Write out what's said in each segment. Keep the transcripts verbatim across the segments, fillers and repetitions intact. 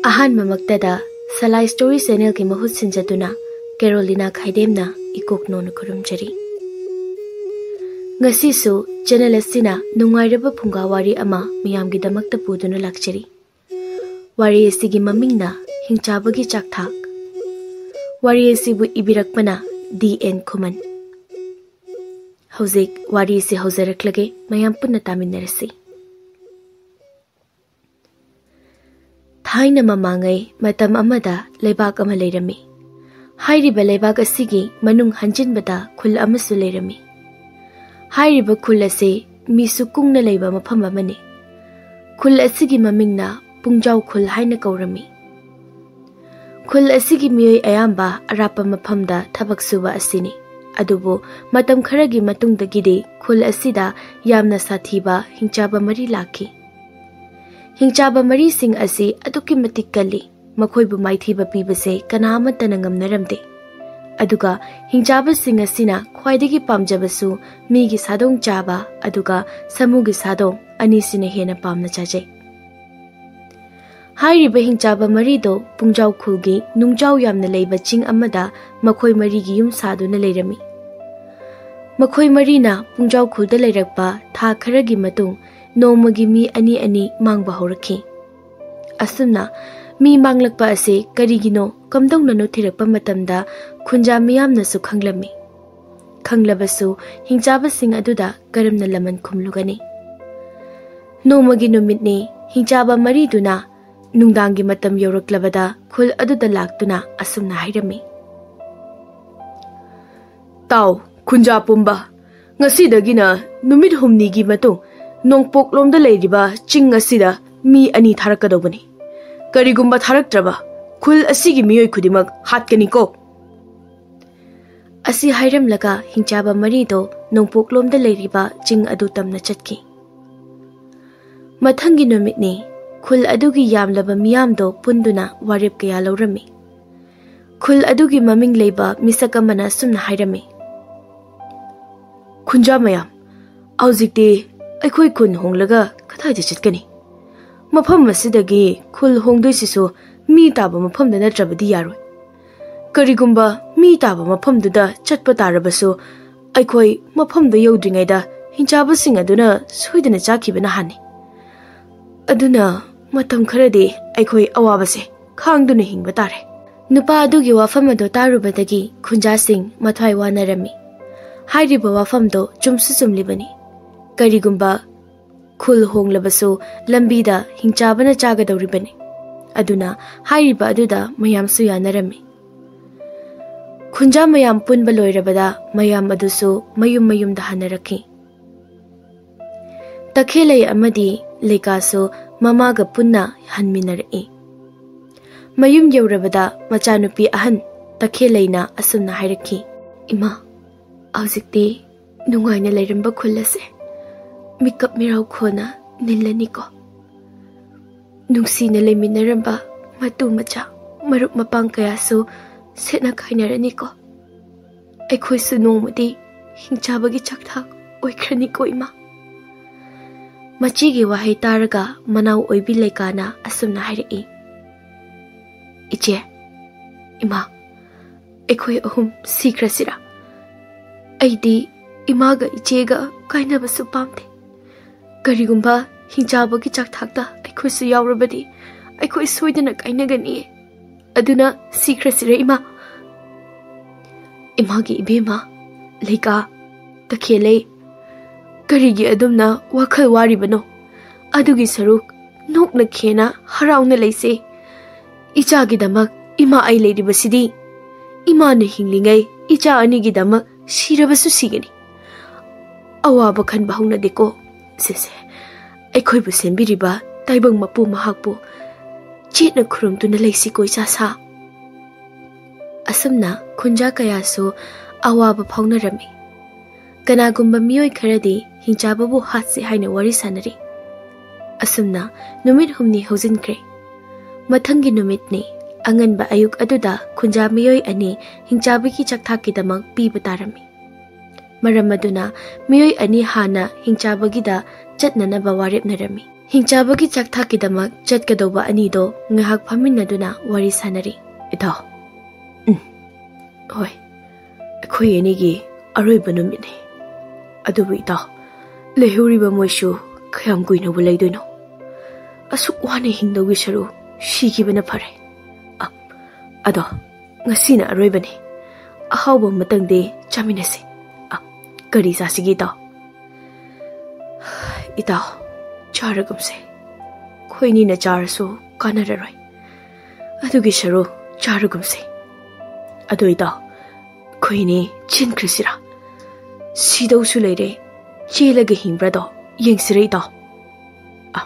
ꯑꯍꯥꯟꯕꯃꯛꯇꯗ ꯁꯂꯥꯏ story ꯆꯦꯅꯦꯜꯒꯤ ꯃꯍꯨꯠ ꯁꯤꯟꯖꯗꯨꯅ ꯀꯦꯔꯣꯂꯤꯅꯥ ꯈꯥꯏꯗꯦꯝꯅ ꯏꯀꯣꯛ ꯅꯣꯟꯅ ꯈꯨꯔꯨꯝꯖꯔꯤ꯫ ꯉꯁꯤꯁꯨ channel ꯑꯁꯤꯅ ꯅꯨꯡꯉꯥꯏꯔꯕ ꯐꯨꯡꯒꯥ ꯋꯥꯔꯤ ꯑꯃ ꯃꯤꯌꯥꯝꯒꯤꯗꯃꯛꯇ ꯄꯨꯗꯨꯅ ꯂꯥꯛꯆꯔꯤ꯫ ꯋꯥꯔꯤ ꯑꯁꯤꯒꯤ ꯃꯃꯤꯡꯅ ꯍꯤꯡꯆꯥꯕꯒꯤ ꯆꯥꯛꯊꯥꯛ꯫ ꯋꯥꯔꯤ ꯑꯁꯤꯕꯨ ꯏꯕꯤꯔꯛꯄꯅ ꯗꯤ ꯑꯦꯟ ꯈꯨꯃꯟ꯫ ꯍꯧꯖꯤꯛ ꯋꯥꯔꯤ ꯑꯁꯤ ꯍꯧꯖꯔꯛꯂꯒꯦ, ꯃꯌꯥꯝ ꯄꯨꯟꯅ ꯇꯥꯃꯤꯟꯅꯔꯁꯤ꯫ ꯊꯥꯏꯅ ꯃꯃꯥꯡꯉꯩ ꯃꯇꯝ ꯑꯃꯗ ꯂꯩꯕꯥꯛ ꯑꯃ ꯂꯩꯔꯝꯃꯤ꯫ ꯍꯥꯏꯔꯤꯕ ꯂꯩꯕꯥꯛ ꯑꯁꯤꯒꯤ ꯃꯅꯨꯡ ꯍꯟꯖꯤꯟꯕꯗ ꯈꯨꯜ ꯑꯃꯁꯨ ꯂꯩꯔꯝꯃꯤ꯫ ꯍꯥꯏꯔꯤꯕ ꯈꯨꯜ ꯑꯁꯤ ꯃꯤꯁꯨ ꯀꯨꯡꯅ ꯂꯩꯕ ꯃꯐꯝ ꯑꯃꯅꯤ꯫ ꯈꯨꯜ ꯑꯁꯤꯒꯤ ꯃꯃꯤꯡꯅ ꯄꯨꯡꯖꯥꯎ ꯈꯨꯜ ꯍꯥꯏꯅ ꯀꯧꯔꯝꯃꯤ꯫ ꯈꯨꯜ ꯑꯁꯤꯒꯤ ꯃꯤꯑꯣꯏ ꯑꯌꯥꯝꯕ ꯑꯔꯥꯞꯄ ꯃꯐꯝꯗ ꯊꯕꯛ ꯁꯨꯕ ꯑꯁꯤꯅꯤ꯫ ꯑꯗꯨꯕꯨ ꯃꯇꯝ ꯈꯔꯒꯤ ꯃꯇꯨꯡꯗꯒꯤꯗꯤ ꯈꯨꯜ ꯑꯁꯤꯗ ꯌꯥꯝꯅ ꯁꯥꯊꯤꯕ ꯍꯤꯡꯆꯥꯕ ꯃꯔꯤ ꯂꯥꯛꯈꯤ꯫ ꯍꯤꯡꯆꯥꯕ ꯃꯔꯤꯁꯤꯡ ꯑꯁꯤ ꯑꯗꯨꯛꯀꯤ ꯃꯇꯤꯛ ꯀꯜꯂꯤ꯫ ꯃꯈꯣꯏꯕꯨ ꯃꯥꯏꯊꯤꯕ ꯄꯤꯕꯁꯦ ꯀꯅꯥ ꯑꯃꯠꯇꯅ ꯉꯝꯅꯔꯝꯗꯦ꯫ ꯑꯗꯨꯒ ꯍꯤꯡꯆꯥꯕꯁꯤꯡ ꯑꯁꯤꯅ ꯈ꯭ꯋꯥꯏꯗꯒꯤ ꯄꯥꯝꯖꯕꯁꯨ ꯃꯤꯒꯤ ꯁꯥꯗꯣꯡ ꯆꯥꯕ, ꯑꯗꯨꯒ ꯁꯥꯃꯨꯒꯤ ꯁꯥꯗꯣꯡ ꯑꯅꯤꯁꯤꯅ ꯍꯦꯟꯅ ꯄꯥꯝꯅ ꯆꯥꯖꯩ꯫ ꯍꯥꯏꯔꯤꯕ ꯍꯤꯡꯆꯥꯕ ꯃꯔꯤꯗꯣ ꯄꯨꯡꯖꯥꯎ ꯈꯨꯜꯒꯤ ꯅꯨꯡꯖꯥꯎ ꯌꯥꯝꯅ ꯂꯩꯕ ꯆꯤꯡ ꯑꯃꯗ ꯃꯈꯣꯏ ꯃꯔꯤꯒꯤ ꯌꯨꯝ ꯁꯥꯗꯨꯅ ꯂꯩꯔꯝꯃꯤ꯫ ꯃꯈꯣꯏ ꯃꯔꯤꯅ ꯄꯨꯡꯖꯥꯎ ꯈꯨꯜꯗ ꯂꯩꯔꯛꯄ ꯊꯥ ꯈꯔꯒꯤ ꯃꯇꯨꯡ ꯅꯣꯡꯃꯒꯤ ꯃꯤ ꯑꯅꯤ ꯑꯅꯤ ꯃꯥꯡꯕ ꯍꯧꯔꯛꯈꯤ꯫ ꯑꯁꯨꯝꯅ ꯃꯤ ꯃꯥꯡꯂꯛꯄ ꯑꯁꯤ ꯀꯔꯤꯒꯤꯅꯣ, ꯀꯝꯗꯧꯅꯅꯣ ꯊꯤꯔꯛꯄ ꯃꯇꯝꯗ ꯈꯨꯟꯖꯥ ꯃꯤꯌꯥꯝꯅꯁꯨ ꯈꯪꯂꯝꯃꯤ꯫ ꯈꯪꯂꯕꯁꯨ ꯍꯤꯡꯆꯥꯕꯁꯤꯡ ꯑꯗꯨꯗ ꯀꯔꯝꯅ ꯂꯃꯟ ꯈꯨꯝꯂꯨꯒꯅꯤ? ꯅꯣꯡꯃꯒꯤ ꯅꯨꯃꯤꯠꯅꯤ, ꯍꯤꯡꯆꯥꯕ ꯃꯔꯤꯗꯨꯅ ꯅꯨꯡꯗꯥꯡꯒꯤ ꯃꯇꯝ ꯌꯧꯔꯛꯂꯕꯗ ꯈꯨꯜ ꯑꯗꯨꯗ ꯂꯥꯛꯇꯨꯅ ꯑꯁꯨꯝꯅ ꯍꯥꯏꯔꯝꯃꯤ꯫ ꯇꯥꯎ, ꯈꯨꯟꯖꯥ ꯄꯨꯝꯕ, ꯉꯁꯤꯗꯒꯤꯅ ꯅꯨꯃꯤꯠ ꯍꯨꯝꯅꯤꯒꯤ ꯃꯇꯨꯡ ꯅꯣꯡꯄꯣꯛꯂꯣꯝꯗ ꯂꯩꯔꯤꯕ ꯆꯤꯡ ꯑꯁꯤꯗ ꯃꯤ ꯑꯅꯤ ꯊꯥꯔꯛꯀꯗꯧꯕꯅꯤ꯫ ꯀꯔꯤꯒꯨꯝꯕ ꯊꯥꯔꯛꯇ꯭ꯔꯕ, ꯈꯨꯜ ꯑꯁꯤꯒꯤ ꯃꯤꯑꯣꯏ ꯈꯨꯗꯤꯡꯃꯛ ꯍꯥꯠꯀꯅꯤꯀꯣ꯫ ꯑꯁꯤ ꯍꯥꯏꯔꯝꯂꯒ ꯍꯤꯡꯆꯥꯕ ꯃꯔꯤꯗꯣ ꯅꯣꯡꯄꯣꯛꯂꯣꯝꯗ ꯂꯩꯔꯤꯕ ꯆꯤꯡ ꯑꯗꯨ ꯇꯝꯅ ꯆꯠꯈꯤ꯫ ꯃꯊꯪꯒꯤ ꯅꯨꯃꯤꯠꯅꯤ, ꯈꯨꯜ ꯑꯗꯨꯒꯤ ꯌꯥꯝꯂꯕ ꯃꯤꯌꯥꯝꯗꯣ ꯄꯨꯟꯗꯨꯅ ꯋꯥꯔꯦꯞ ꯀꯌꯥ ꯂꯧꯔꯝꯃꯤ꯫ ꯈꯨꯜ ꯑꯗꯨꯒꯤ ꯃꯃꯤꯡ ꯂꯩꯕ ꯃꯤꯁꯛ ꯑꯃꯅ ꯑꯁꯨꯝꯅ ꯍꯥꯏꯔꯝꯃꯤ, ꯈꯨꯟꯖꯥ ꯃꯌꯥꯝ, ꯍꯧꯖꯤꯛꯇꯤ ꯑꯩꯈꯣꯏ ꯈꯨꯟ ꯍꯣꯡꯂꯒ ꯀꯗꯥꯏꯗ ꯆꯠꯀꯅꯤ? ꯃꯐꯝ ꯑꯁꯤꯗꯒꯤ ꯈꯨꯜ ꯍꯣꯡꯗꯣꯏꯁꯤꯁꯨ ꯃꯤ ꯇꯥꯕ ꯃꯐꯝꯗ ꯅꯠꯇ꯭ꯔꯕꯗꯤ ꯌꯥꯔꯣꯏ꯫ ꯀꯔꯤꯒꯨꯝꯕ ꯃꯤ ꯇꯥꯕ ꯃꯐꯝꯗꯨꯗ ꯆꯠꯄ ꯇꯥꯔꯕꯁꯨ, ꯑꯩꯈꯣꯏ ꯃꯐꯝꯗ ꯌꯧꯗ꯭ꯔꯤꯉꯩꯗ ꯍꯤꯡꯆꯥꯕꯁꯤꯡ ꯑꯗꯨꯅ ꯁꯣꯏꯗꯅ ꯆꯥꯈꯤꯕꯅ ꯍꯥꯟꯅꯤ꯫ ꯑꯗꯨꯅ ꯃꯇꯝ ꯈꯔꯗꯤ ꯑꯩꯈꯣꯏ ꯑꯋꯥꯕꯁꯦ ꯈꯥꯡꯗꯨꯅ ꯍꯤꯡꯕ ꯇꯥꯔꯦ꯫ ꯅꯨꯄꯥ ꯑꯗꯨꯒꯤ ꯋꯥꯐꯝ ꯑꯗꯨ ꯇꯥꯔꯨꯕꯗꯒꯤ ꯈꯨꯟꯖꯥꯁꯤꯡ ꯃꯊ꯭ꯋꯥꯏ ꯋꯥꯅꯔꯝꯃꯤ꯫ ꯍꯥꯏꯔꯤꯕ ꯋꯥꯐꯝꯗꯣ ꯆꯨꯝꯁꯨ ꯆꯨꯝꯂꯤꯕꯅꯤ꯫ ꯀꯔꯤꯒꯨꯝꯕ ꯈꯨꯜ ꯍꯣꯡꯂꯕꯁꯨ ꯂꯝꯕꯤꯗ ꯍꯤꯡꯆꯥꯕꯅ ꯆꯥꯒꯗꯧꯔꯤꯕꯅꯤ꯫ ꯑꯗꯨꯅ ꯍꯥꯏꯔꯤꯕ ꯑꯗꯨꯗ ꯃꯌꯥꯝꯁꯨ ꯌꯥꯅꯔꯝꯃꯤ꯫ ꯈꯨꯟꯖꯥ ꯃꯌꯥꯝ ꯄꯨꯟꯕ ꯂꯣꯏꯔꯕꯗ ꯃꯌꯥꯝ ꯑꯗꯨꯁꯨ ꯃꯌꯨꯝ ꯃꯌꯨꯝꯗ ꯍꯟꯅꯔꯛꯈꯤ꯫ ꯇꯈꯦꯜꯂꯩ ꯑꯃꯗꯤ ꯂꯩꯀꯥꯁꯨ ꯃꯃꯥꯒ ꯄꯨꯟꯅ ꯍꯟꯃꯤꯟꯅꯔꯛꯏ꯫ ꯃꯌꯨꯝ ꯌꯧꯔꯕꯗ ꯃꯆꯥꯅꯨꯄꯤ ꯑꯍꯟ ꯇꯈꯦꯜꯂꯩꯅ ꯑꯁꯨꯝꯅ ꯍꯥꯏꯔꯛꯈꯤ, "ꯏꯃꯥ, ꯍꯧꯖꯤꯛꯇꯤ ꯅꯨꯡꯉꯥꯏꯅ ꯂꯩꯔꯝꯕ ꯈꯨꯜ ꯑꯁꯦ ꯃꯤꯀꯞ ꯃꯤꯔꯥꯎ ꯈꯣꯟꯅ ꯅꯤꯜꯂꯅꯤꯀꯣ꯫ ꯅꯨꯡꯁꯤꯅ ꯂꯩꯃꯤꯟꯅꯔꯝꯕ ꯃꯇꯨ ꯃꯆꯥ, ꯃꯔꯨꯞ ꯃꯄꯥꯡ ꯀꯌꯥꯁꯨ ꯁꯦꯠꯅ ꯈꯥꯏꯅꯔꯅꯤꯀꯣ꯫ ꯑꯩꯈꯣꯏꯁꯨ ꯅꯣꯡꯃꯗꯤ ꯍꯤꯡꯆꯥꯕꯒꯤ ꯆꯥꯛꯊꯥꯛ ꯑꯣꯏꯈ꯭ꯔꯅꯤꯀꯣ, ꯏꯃꯥ꯫" ꯃꯆꯦꯒꯤ ꯋꯥꯍꯩ ꯇꯥꯔꯒ ꯃꯅꯥꯎ ꯑꯣꯏꯕꯤ ꯂꯩꯀꯥꯅ ꯑꯁꯨꯝꯅ ꯍꯥꯏꯔꯛꯏ, "ꯏꯆꯦ, ꯏꯃꯥ, ꯑꯩꯈꯣꯏ ꯑꯍꯨꯝ ꯁꯤꯈ꯭ꯔꯁꯤꯔꯥ? ꯑꯩꯗꯤ ꯏꯃꯥꯒ ꯏꯆꯦꯒ ꯀꯥꯏꯅꯕꯁꯨ ꯄꯥꯝꯗꯦ꯫ ꯀꯔꯤꯒꯨꯝꯕ ꯍꯤꯡꯆꯥꯕꯒꯤ ꯆꯥꯛꯊꯥꯛꯇ ꯑꯩꯈꯣꯏꯁꯨ ꯌꯥꯎꯔꯕꯗꯤ ꯑꯩꯈꯣꯏ ꯁꯣꯏꯗꯅ ꯀꯥꯏꯅꯒꯅꯤꯌꯦ꯫ ꯑꯗꯨꯅ ꯁꯤꯈ꯭ꯔꯁꯤꯔ, ꯏꯃꯥ?" "ꯏꯃꯥꯒꯤ ꯏꯕꯦꯝꯃ, ꯂꯩꯀꯥ, ꯇꯈꯦꯜꯂꯩ, ꯀꯔꯤꯒꯤ ꯑꯗꯨꯝꯅ ꯋꯥꯈꯜ ꯋꯥꯔꯤꯕꯅꯣ? ꯑꯗꯨꯒꯤ ꯁꯔꯨꯛ ꯅꯣꯛꯅ ꯈꯦꯅ ꯍꯔꯥꯎꯅ ꯂꯩꯁꯦ꯫ ꯏꯆꯥꯒꯤꯗꯃꯛ ꯏꯃꯥ ꯑꯩ ꯂꯩꯔꯤꯕꯁꯤꯗꯤ꯫ ꯏꯃꯥꯅ ꯍꯤꯡꯂꯤꯉꯩ ꯏꯆꯥ ꯑꯅꯤꯒꯤꯗꯃꯛ ꯁꯤꯔꯕꯁꯨ ꯁꯤꯒꯅꯤ꯫ ꯑꯋꯥꯕ ꯈꯟꯕ ꯍꯧꯅꯗꯦꯀꯣ꯫ ꯁꯦ, ꯁꯦ, ꯑꯩꯈꯣꯏꯕꯨ ꯁꯦꯝꯕꯤꯔꯤꯕ ꯇꯥꯏꯕꯪ ꯃꯄꯨ ꯃꯍꯥꯛꯄꯨ ꯆꯦꯠꯅ ꯈꯨꯔꯨꯝꯗꯨꯅ ꯂꯩꯁꯤꯀꯣ, ꯏꯆꯥꯁꯥ꯫" ꯑꯁꯨꯝꯅ ꯈꯨꯟꯖꯥ ꯀꯌꯥꯁꯨ ꯑꯋꯥꯕ ꯐꯥꯎꯅꯔꯝꯃꯤ꯫ ꯀꯅꯥꯒꯨꯝꯕ ꯃꯤꯑꯣꯏ ꯈꯔꯗꯤ ꯍꯤꯡꯆꯥꯕꯕꯨ ꯍꯥꯠꯁꯤ ꯍꯥꯏꯅ ꯋꯥꯔꯤ ꯁꯥꯅꯔꯤ꯫ ꯑꯁꯨꯝꯅ ꯅꯨꯃꯤꯠ ꯍꯨꯝꯅꯤ ꯍꯧꯖꯤꯟꯈ꯭ꯔꯦ꯫ ꯃꯊꯪꯒꯤ ꯅꯨꯃꯤꯠꯅꯤ꯫ ꯑꯉꯟꯕ ꯑꯌꯨꯛ ꯑꯗꯨꯗ ꯈꯨꯟꯖꯥ ꯃꯤꯑꯣꯏ ꯑꯅꯤ ꯍꯤꯡꯆꯥꯕꯒꯤ ꯆꯥꯛꯊꯥꯛꯀꯤꯗꯃꯛ ꯄꯤꯕ ꯇꯥꯔꯝꯃꯤ꯫ ꯃꯔꯝ ꯑꯗꯨꯅ ꯃꯤꯑꯣꯏ ꯑꯅꯤ ꯍꯥꯟꯅ ꯍꯤꯡꯆꯥꯕꯒꯤꯗ ꯆꯠꯅꯅꯕ ꯋꯥꯔꯦꯞꯅꯔꯝꯃꯤ꯫ ꯍꯤꯡꯆꯥꯕꯒꯤ ꯆꯥꯛ ꯊꯥꯛꯀꯤꯗꯃꯛ ꯆꯠꯀꯗꯧꯕ ꯑꯅꯤꯗꯣ ꯉꯥꯏꯍꯥꯛ ꯐꯝꯃꯤꯟꯅꯗꯨꯅ ꯋꯥꯔꯤ ꯁꯥꯟꯅꯔꯤ꯫ "ꯏꯇꯥꯎ, ꯎꯝ, ꯍꯣꯏ, ꯑꯩꯈꯣꯏ ꯑꯅꯤꯒꯤ ꯑꯔꯣꯏꯕ ꯅꯨꯃꯤꯠꯅꯤ꯫ ꯑꯗꯨꯕꯨ ꯏꯇꯥꯎ, ꯂꯩꯍꯧꯔꯤꯕ ꯃꯣꯏꯁꯨ ꯀꯌꯥꯝ ꯀꯨꯏꯅꯕꯨ ꯂꯩꯗꯣꯏꯅꯣ? ꯑꯁꯨꯛ ꯋꯥꯅ ꯍꯤꯡꯗꯧꯒꯤ ꯁꯔꯨ ꯁꯤꯈꯤꯕꯅ ꯐꯔꯦ꯫ ꯑ, ꯑꯗꯣ, ꯉꯁꯤꯅ ꯑꯔꯣꯏꯕꯅꯤ꯫ ꯑꯍꯥꯎꯕ ꯑꯃꯇꯪꯗꯤ ꯆꯥꯃꯤꯟꯅꯁꯤ꯫ ꯑ, ꯀꯔꯤ ꯆꯥꯁꯤꯒꯦ ꯏꯇꯥꯎ?" "ꯏꯇꯥꯎ, ꯆꯥꯔꯒꯨꯝꯁꯦ꯫ ꯑꯩꯈꯣꯏꯅꯤꯅ ꯆꯥꯔꯁꯨ ꯀꯥꯟꯅꯔꯔꯣꯏ꯫ ꯑꯗꯨꯒꯤ ꯁꯔꯨ ꯆꯥꯔꯒꯨꯝꯁꯦ꯫ ꯑꯗꯣ ꯏꯇꯥꯎ, ꯑꯩꯈꯣꯏꯅꯤ ꯆꯦꯟꯈ꯭ꯔꯁꯤꯔꯥ? ꯁꯤꯗꯧꯁꯨ ꯂꯩꯔꯦ, ꯆꯦꯜꯂꯒ ꯍꯤꯡꯕ꯭ꯔꯥꯗꯣ ꯌꯦꯡꯁꯤꯔ ꯏꯇꯥꯎ?" "ꯑ,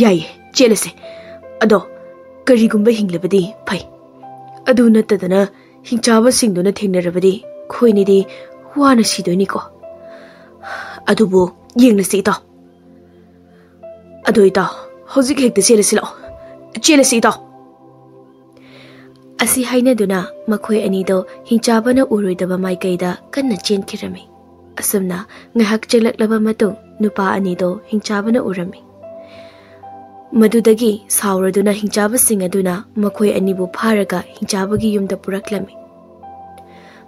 ꯌꯥꯏꯌꯦ, ꯆꯦꯜꯂꯁꯦ꯫ ꯑꯗꯣ ꯀꯔꯤꯒꯨꯝꯕ ꯍꯤꯡꯂꯕꯗꯤ ꯐꯩ꯫ ꯑꯗꯨ ꯅꯠꯇꯗꯅ ꯍꯤꯡꯆꯥꯕꯁꯤꯡꯗꯨꯅ ꯊꯦꯡꯅꯔꯕꯗꯤ ꯑꯩꯈꯣꯏꯅꯤꯗꯤ ꯋꯥꯅ ꯁꯤꯗꯣꯏꯅꯤꯀꯣ꯫ ꯑꯗꯨꯕꯨ ꯌꯦꯡꯂꯁꯤ ꯏꯇꯥꯎ꯫ ꯑꯗꯣ ꯏꯇꯥꯎ, ꯍꯧꯖꯤꯛ ꯍꯦꯛꯇ ꯆꯦꯜꯂꯁꯤ ꯂꯥꯛꯑꯣ꯫ ꯆꯦꯜꯂꯁꯤ ꯏꯇꯥꯎ꯫" ꯑꯁꯤ ꯍꯥꯏꯅꯗꯨꯅ ꯃꯈꯣꯏ ꯑꯅꯤꯗꯣ ꯍꯤꯡꯆꯥꯕꯅ ꯎꯔꯣꯏꯗꯕ ꯃꯥꯏꯀꯩꯗ ꯀꯟꯅ ꯆꯦꯟꯈꯤꯔꯝꯃꯤ꯫ ꯑꯁꯨꯝꯅ ꯉꯥꯏꯍꯥꯛ ꯆꯦꯜꯂꯛꯂꯕ ꯃꯇꯨꯡ ꯅꯨꯄꯥ ꯑꯅꯤꯗꯣ ꯍꯤꯡꯆꯥꯕꯅ ꯎꯔꯝꯃꯤ꯫ ꯃꯗꯨꯗꯒꯤ ꯁꯥꯎꯔꯗꯨꯅ ꯍꯤꯡꯆꯥꯕꯁꯤꯡ ꯑꯗꯨꯅ ꯃꯈꯣꯏ ꯑꯅꯤꯕꯨ ꯐꯥꯔꯒ ꯍꯤꯡꯆꯥꯕꯒꯤ ꯌꯨꯝꯗ ꯄꯨꯔꯛꯂꯝꯃꯤ꯫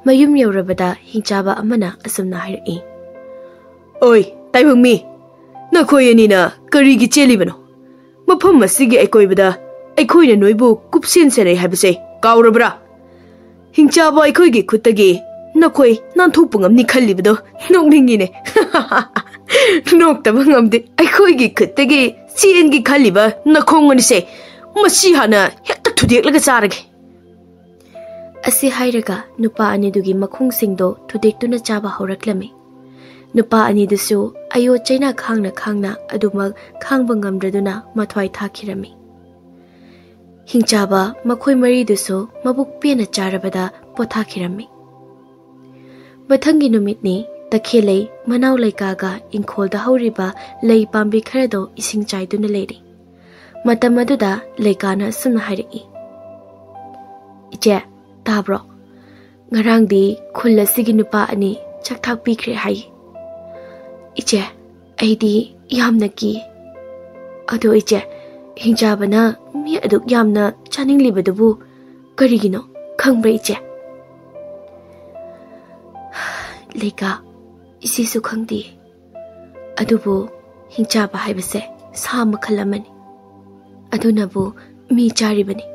ꯃꯌꯨꯝ ꯌꯧꯔꯕꯗ ꯍꯤꯡꯆꯥꯕ ꯑꯃꯅ ꯑꯁꯨꯝꯅ ꯍꯥꯏꯔꯛꯏ꯫ "ꯑꯣꯏ, ꯇꯥꯏꯕꯪ ꯃꯤ, ꯅꯈꯣꯏ ꯑꯅꯤꯅ ꯀꯔꯤꯒꯤ ꯆꯦꯜꯂꯤꯕꯅꯣ? ꯃꯐꯝ ꯑꯁꯤꯒꯤ ꯑꯀꯣꯏꯕꯗ ꯑꯩꯈꯣꯏꯅ ꯅꯣꯏꯕꯨ ꯀꯨꯞꯁꯦꯟ ꯁꯦꯟꯅꯩ ꯍꯥꯏꯕꯁꯦ ꯀꯥꯎꯔꯕ꯭ꯔꯥ? ꯍꯤꯡꯆꯥꯕ ꯑꯩꯈꯣꯏꯒꯤ ꯈꯨꯠꯇꯒꯤ ꯅꯈꯣꯏ ꯅꯥꯟꯊꯣꯛꯄ ꯉꯝꯅꯤ ꯈꯜꯂꯤꯕꯗꯣ ꯅꯣꯛꯅꯤꯡꯉꯤꯅꯦ꯫" "ꯅꯣꯛꯇꯕ ꯉꯝꯗꯦ꯫ ꯑꯩꯈꯣꯏꯒꯤ ꯈꯨꯠꯇꯒꯤ ꯆꯦꯟꯒꯦ ꯈꯜꯂꯤꯕ ꯅꯈꯣꯡ ꯑꯅꯤꯁꯦ ꯃꯁꯤ ꯍꯥꯟꯅ ꯍꯦꯛꯇ ꯊꯨꯗꯦꯛꯂꯒ ꯆꯥꯔꯒꯦ꯫" ꯑꯁꯤ ꯍꯥꯏꯔꯒ ꯅꯨꯄꯥ ꯑꯅꯤꯗꯨꯒꯤ ꯃꯈꯣꯡꯁꯤꯡꯗꯣ ꯊꯨꯗꯦꯛꯇꯨꯅ ꯆꯥꯕ ꯍꯧꯔꯛꯂꯝꯃꯤ꯫ ꯅꯨꯄꯥ ꯑꯅꯤꯗꯨꯁꯨ ꯑꯌꯣ ꯆꯩꯅꯥ ꯈꯥꯡꯅ ꯈꯥꯡꯅ ꯑꯗꯨꯃꯛ ꯈꯥꯡꯕ ꯉꯝꯗ꯭ꯔꯗꯨꯅ ꯃꯊ꯭ꯋꯥꯏ ꯊꯥꯈꯤꯔꯝꯃꯤ꯫ ꯍꯤꯡꯆꯥꯕ ꯃꯈꯣꯏ ꯃꯔꯤꯗꯨꯁꯨ ꯃꯕꯨꯛ ꯄꯦꯟꯅ ꯆꯥꯔꯕꯗ ꯄꯣꯊꯥꯈꯤꯔꯝꯃꯤ꯫ ꯃꯊꯪꯒꯤ ꯅꯨꯃꯤꯠꯅꯤ꯫ ꯇꯈꯦꯜꯂꯩ ꯃꯅꯥꯎ ꯂꯩꯀꯥꯒ ꯏꯪꯈꯣꯜꯗ ꯍꯧꯔꯤꯕ ꯂꯩ ꯄꯥꯝꯕꯤ ꯈꯔꯗꯣ ꯏꯁꯤꯡ ꯆꯥꯏꯗꯨꯅ ꯂꯩꯔꯤ꯫ ꯃꯇꯝ ꯑꯗꯨꯗ ꯂꯩꯀꯥꯅ ꯑꯁꯨꯝꯅ ꯍꯥꯏꯔꯛꯏ꯫ "ꯏꯆꯦ, ꯇꯥꯕ꯭ꯔꯣ? ꯉꯔꯥꯡꯗꯤ ꯈꯨꯜ ꯑꯁꯤꯒꯤ ꯅꯨꯄꯥ ꯑꯅꯤ ꯆꯥꯛ ꯊꯥꯛꯄꯤꯈ꯭ꯔꯦ ꯍꯥꯏ꯫ ꯏꯆꯦ, ꯑꯩꯗꯤ ꯌꯥꯝꯅ ꯀꯤ꯫" ꯑꯗꯣ ꯏꯆꯦ, ꯍꯤꯡꯆꯥꯕꯅ ꯃꯤ ꯑꯗꯨꯛ ꯌꯥꯝꯅ ꯆꯥꯅꯤꯡꯂꯤꯕꯗꯨꯕꯨ ꯀꯔꯤꯒꯤꯅꯣ ꯈꯪꯕ꯭ꯔꯥ ꯏꯆꯦ? ꯂꯩꯀꯥ, ꯏꯆꯦꯁꯨ ꯈꯪꯗꯦ꯫ ꯑꯗꯨꯕꯨ ꯍꯤꯡꯆꯥꯕ ꯍꯥꯏꯕꯁꯦ ꯁꯥ ꯃꯈꯜ ꯑꯃꯅꯤ꯫ ꯑꯗꯨꯅꯕꯨ ꯃꯤ ꯆꯥꯔꯤꯕꯅꯤ꯫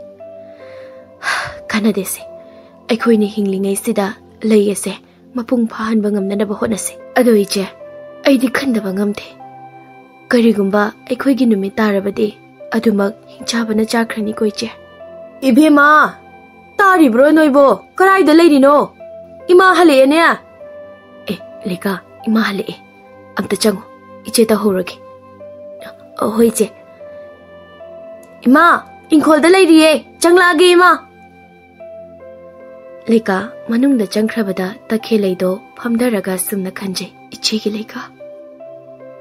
ꯀꯥꯟꯅꯗꯦꯁꯦ꯫ ꯑꯩꯈꯣꯏꯅ ꯍꯤꯡꯂꯤꯉꯩꯁꯤꯗ ꯂꯩ ꯑꯁꯦ ꯃꯄꯨꯡ ꯐꯥꯍꯟꯕ ꯉꯝꯅꯅꯕ ꯍꯣꯠꯅꯁꯤ꯫ ꯑꯗꯣ ꯏꯆꯦ, ꯑꯩꯗꯤ ꯈꯟꯗꯕ ꯉꯝꯗꯦ꯫ ꯀꯔꯤꯒꯨꯝꯕ ꯑꯩꯈꯣꯏꯒꯤ ꯅꯨꯃꯤꯠ ꯇꯥꯔꯕꯗꯤ ꯑꯗꯨꯃꯛ ꯍꯤꯡꯆꯥꯕꯅ ꯆꯥꯈ꯭ꯔꯅꯤꯀꯣ ꯏꯆꯦ꯫ ꯏꯕꯦꯝꯃ, ꯇꯥꯔꯤꯕ꯭ꯔꯣ ꯅꯣꯏꯕꯣ? ꯀꯗꯥꯏꯗ ꯂꯩꯔꯤꯅꯣ? ꯏꯃꯥ ꯍꯜꯂꯛꯑꯦꯅꯦ꯫ ꯑꯦ, ꯂꯩꯀꯥ, ꯏꯃꯥ ꯍꯜꯂꯛꯑꯦ꯫ ꯑꯝꯇ ꯆꯪꯉꯣ, ꯏꯆꯦ ꯇꯧꯍꯧꯔꯒꯦ꯫ ꯑ, ꯍꯣꯏ ꯏꯆꯦ꯫ ꯏꯃꯥ, ꯏꯪꯈꯣꯜꯗ ꯂꯩꯔꯤꯌꯦ, ꯆꯪꯂꯛꯑꯒꯦ ꯏꯃꯥ꯫ ꯂꯩꯀꯥ ꯃꯅꯨꯡꯗ ꯆꯪꯈ꯭ꯔꯕꯗ ꯇꯈꯦꯜꯂꯩꯗꯣ ꯐꯝꯊꯔꯒ ꯁꯨꯝꯅ ꯈꯟꯖꯩ꯫ ꯏꯆꯦꯒꯤ ꯂꯩꯀꯥ,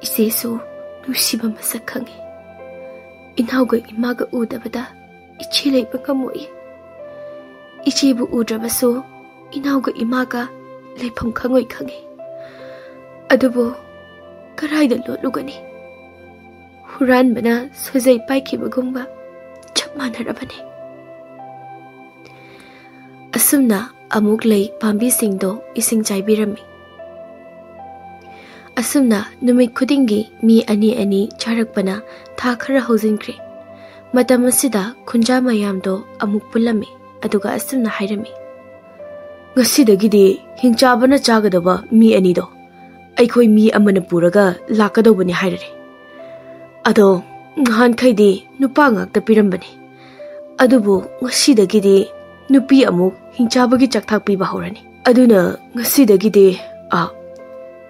ꯏꯆꯦꯁꯨ ꯅꯨꯡꯁꯤꯕ ꯃꯁꯛ ꯈꯪꯉꯤ꯫ ꯏꯅꯥꯎꯒ ꯏꯃꯥꯒ ꯎꯗꯕꯗ ꯏꯆꯦ ꯂꯩꯕ ꯉꯝꯃꯣꯏ꯫ ꯏꯆꯦꯕꯨ ꯎꯗ꯭ꯔꯕꯁꯨ ꯏꯅꯥꯎꯒ ꯏꯃꯥꯒ ꯂꯩꯐꯝ ꯈꯪꯉꯣꯏ ꯈꯪꯉꯤ꯫ ꯑꯗꯨꯕꯨ ꯀꯗꯥꯏꯗ ꯂꯣꯠꯂꯨꯒꯅꯤ? ꯍꯨꯔꯥꯟꯕꯅ ꯁꯣꯏꯖꯩ ꯄꯥꯏꯈꯤꯕꯒꯨꯝꯕ ꯆꯞ ꯃꯥꯟꯅꯔꯕꯅꯤ꯫ ꯑꯁꯨꯝꯅ ꯑꯃꯨꯛ ꯂꯩ ꯄꯥꯝꯕꯤꯁꯤꯡꯗꯣ ꯏꯁꯤꯡ ꯆꯥꯏꯕꯤꯔꯝꯃꯤ꯫ ꯑꯁꯨꯝꯅ ꯅꯨꯃꯤꯠ ꯈꯨꯗꯤꯡꯒꯤ ꯃꯤ ꯑꯅꯤ ꯑꯅꯤ ꯆꯥꯔꯛꯄꯅ ꯊꯥ ꯈꯔ ꯍꯧꯖꯤꯟꯈ꯭ꯔꯦ꯫ ꯃꯇꯝ ꯑꯁꯤꯗ ꯈꯨꯟꯖꯥ ꯃꯌꯥꯝꯗꯣ ꯑꯃꯨꯛ ꯄꯨꯜꯂꯝꯃꯤ, ꯑꯗꯨꯒ ꯑꯁꯨꯝꯅ ꯍꯥꯏꯔꯝꯃꯤ, "ꯉꯁꯤꯗꯒꯤꯗꯤ ꯍꯤꯡꯆꯥꯕꯅ ꯆꯥꯒꯗꯕ ꯃꯤ ꯑꯅꯤꯗꯣ ꯑꯩꯈꯣꯏ ꯃꯤ ꯑꯃꯅ ꯄꯨꯔꯒ ꯂꯥꯛꯀꯗꯧꯕꯅꯤ ꯍꯥꯏꯔꯔꯦ꯫ ꯑꯗꯣ ꯅꯍꯥꯟꯈꯩꯗꯤ ꯅꯨꯄꯥ ꯉꯥꯛꯇ ꯄꯤꯔꯝꯕꯅꯤ, ꯑꯗꯨꯕꯨ ꯉꯁꯤꯗꯒꯤꯗꯤ ꯅꯨꯄꯤ ꯑꯃꯨꯛ ꯍꯤꯡꯆꯥꯕꯒꯤ ꯆꯥꯛꯊꯥꯛ ꯄꯤꯕ ꯍꯧꯔꯅꯤ꯫ ꯑꯗꯨꯅ ꯉꯁꯤꯗꯒꯤꯗꯤ, ꯑ,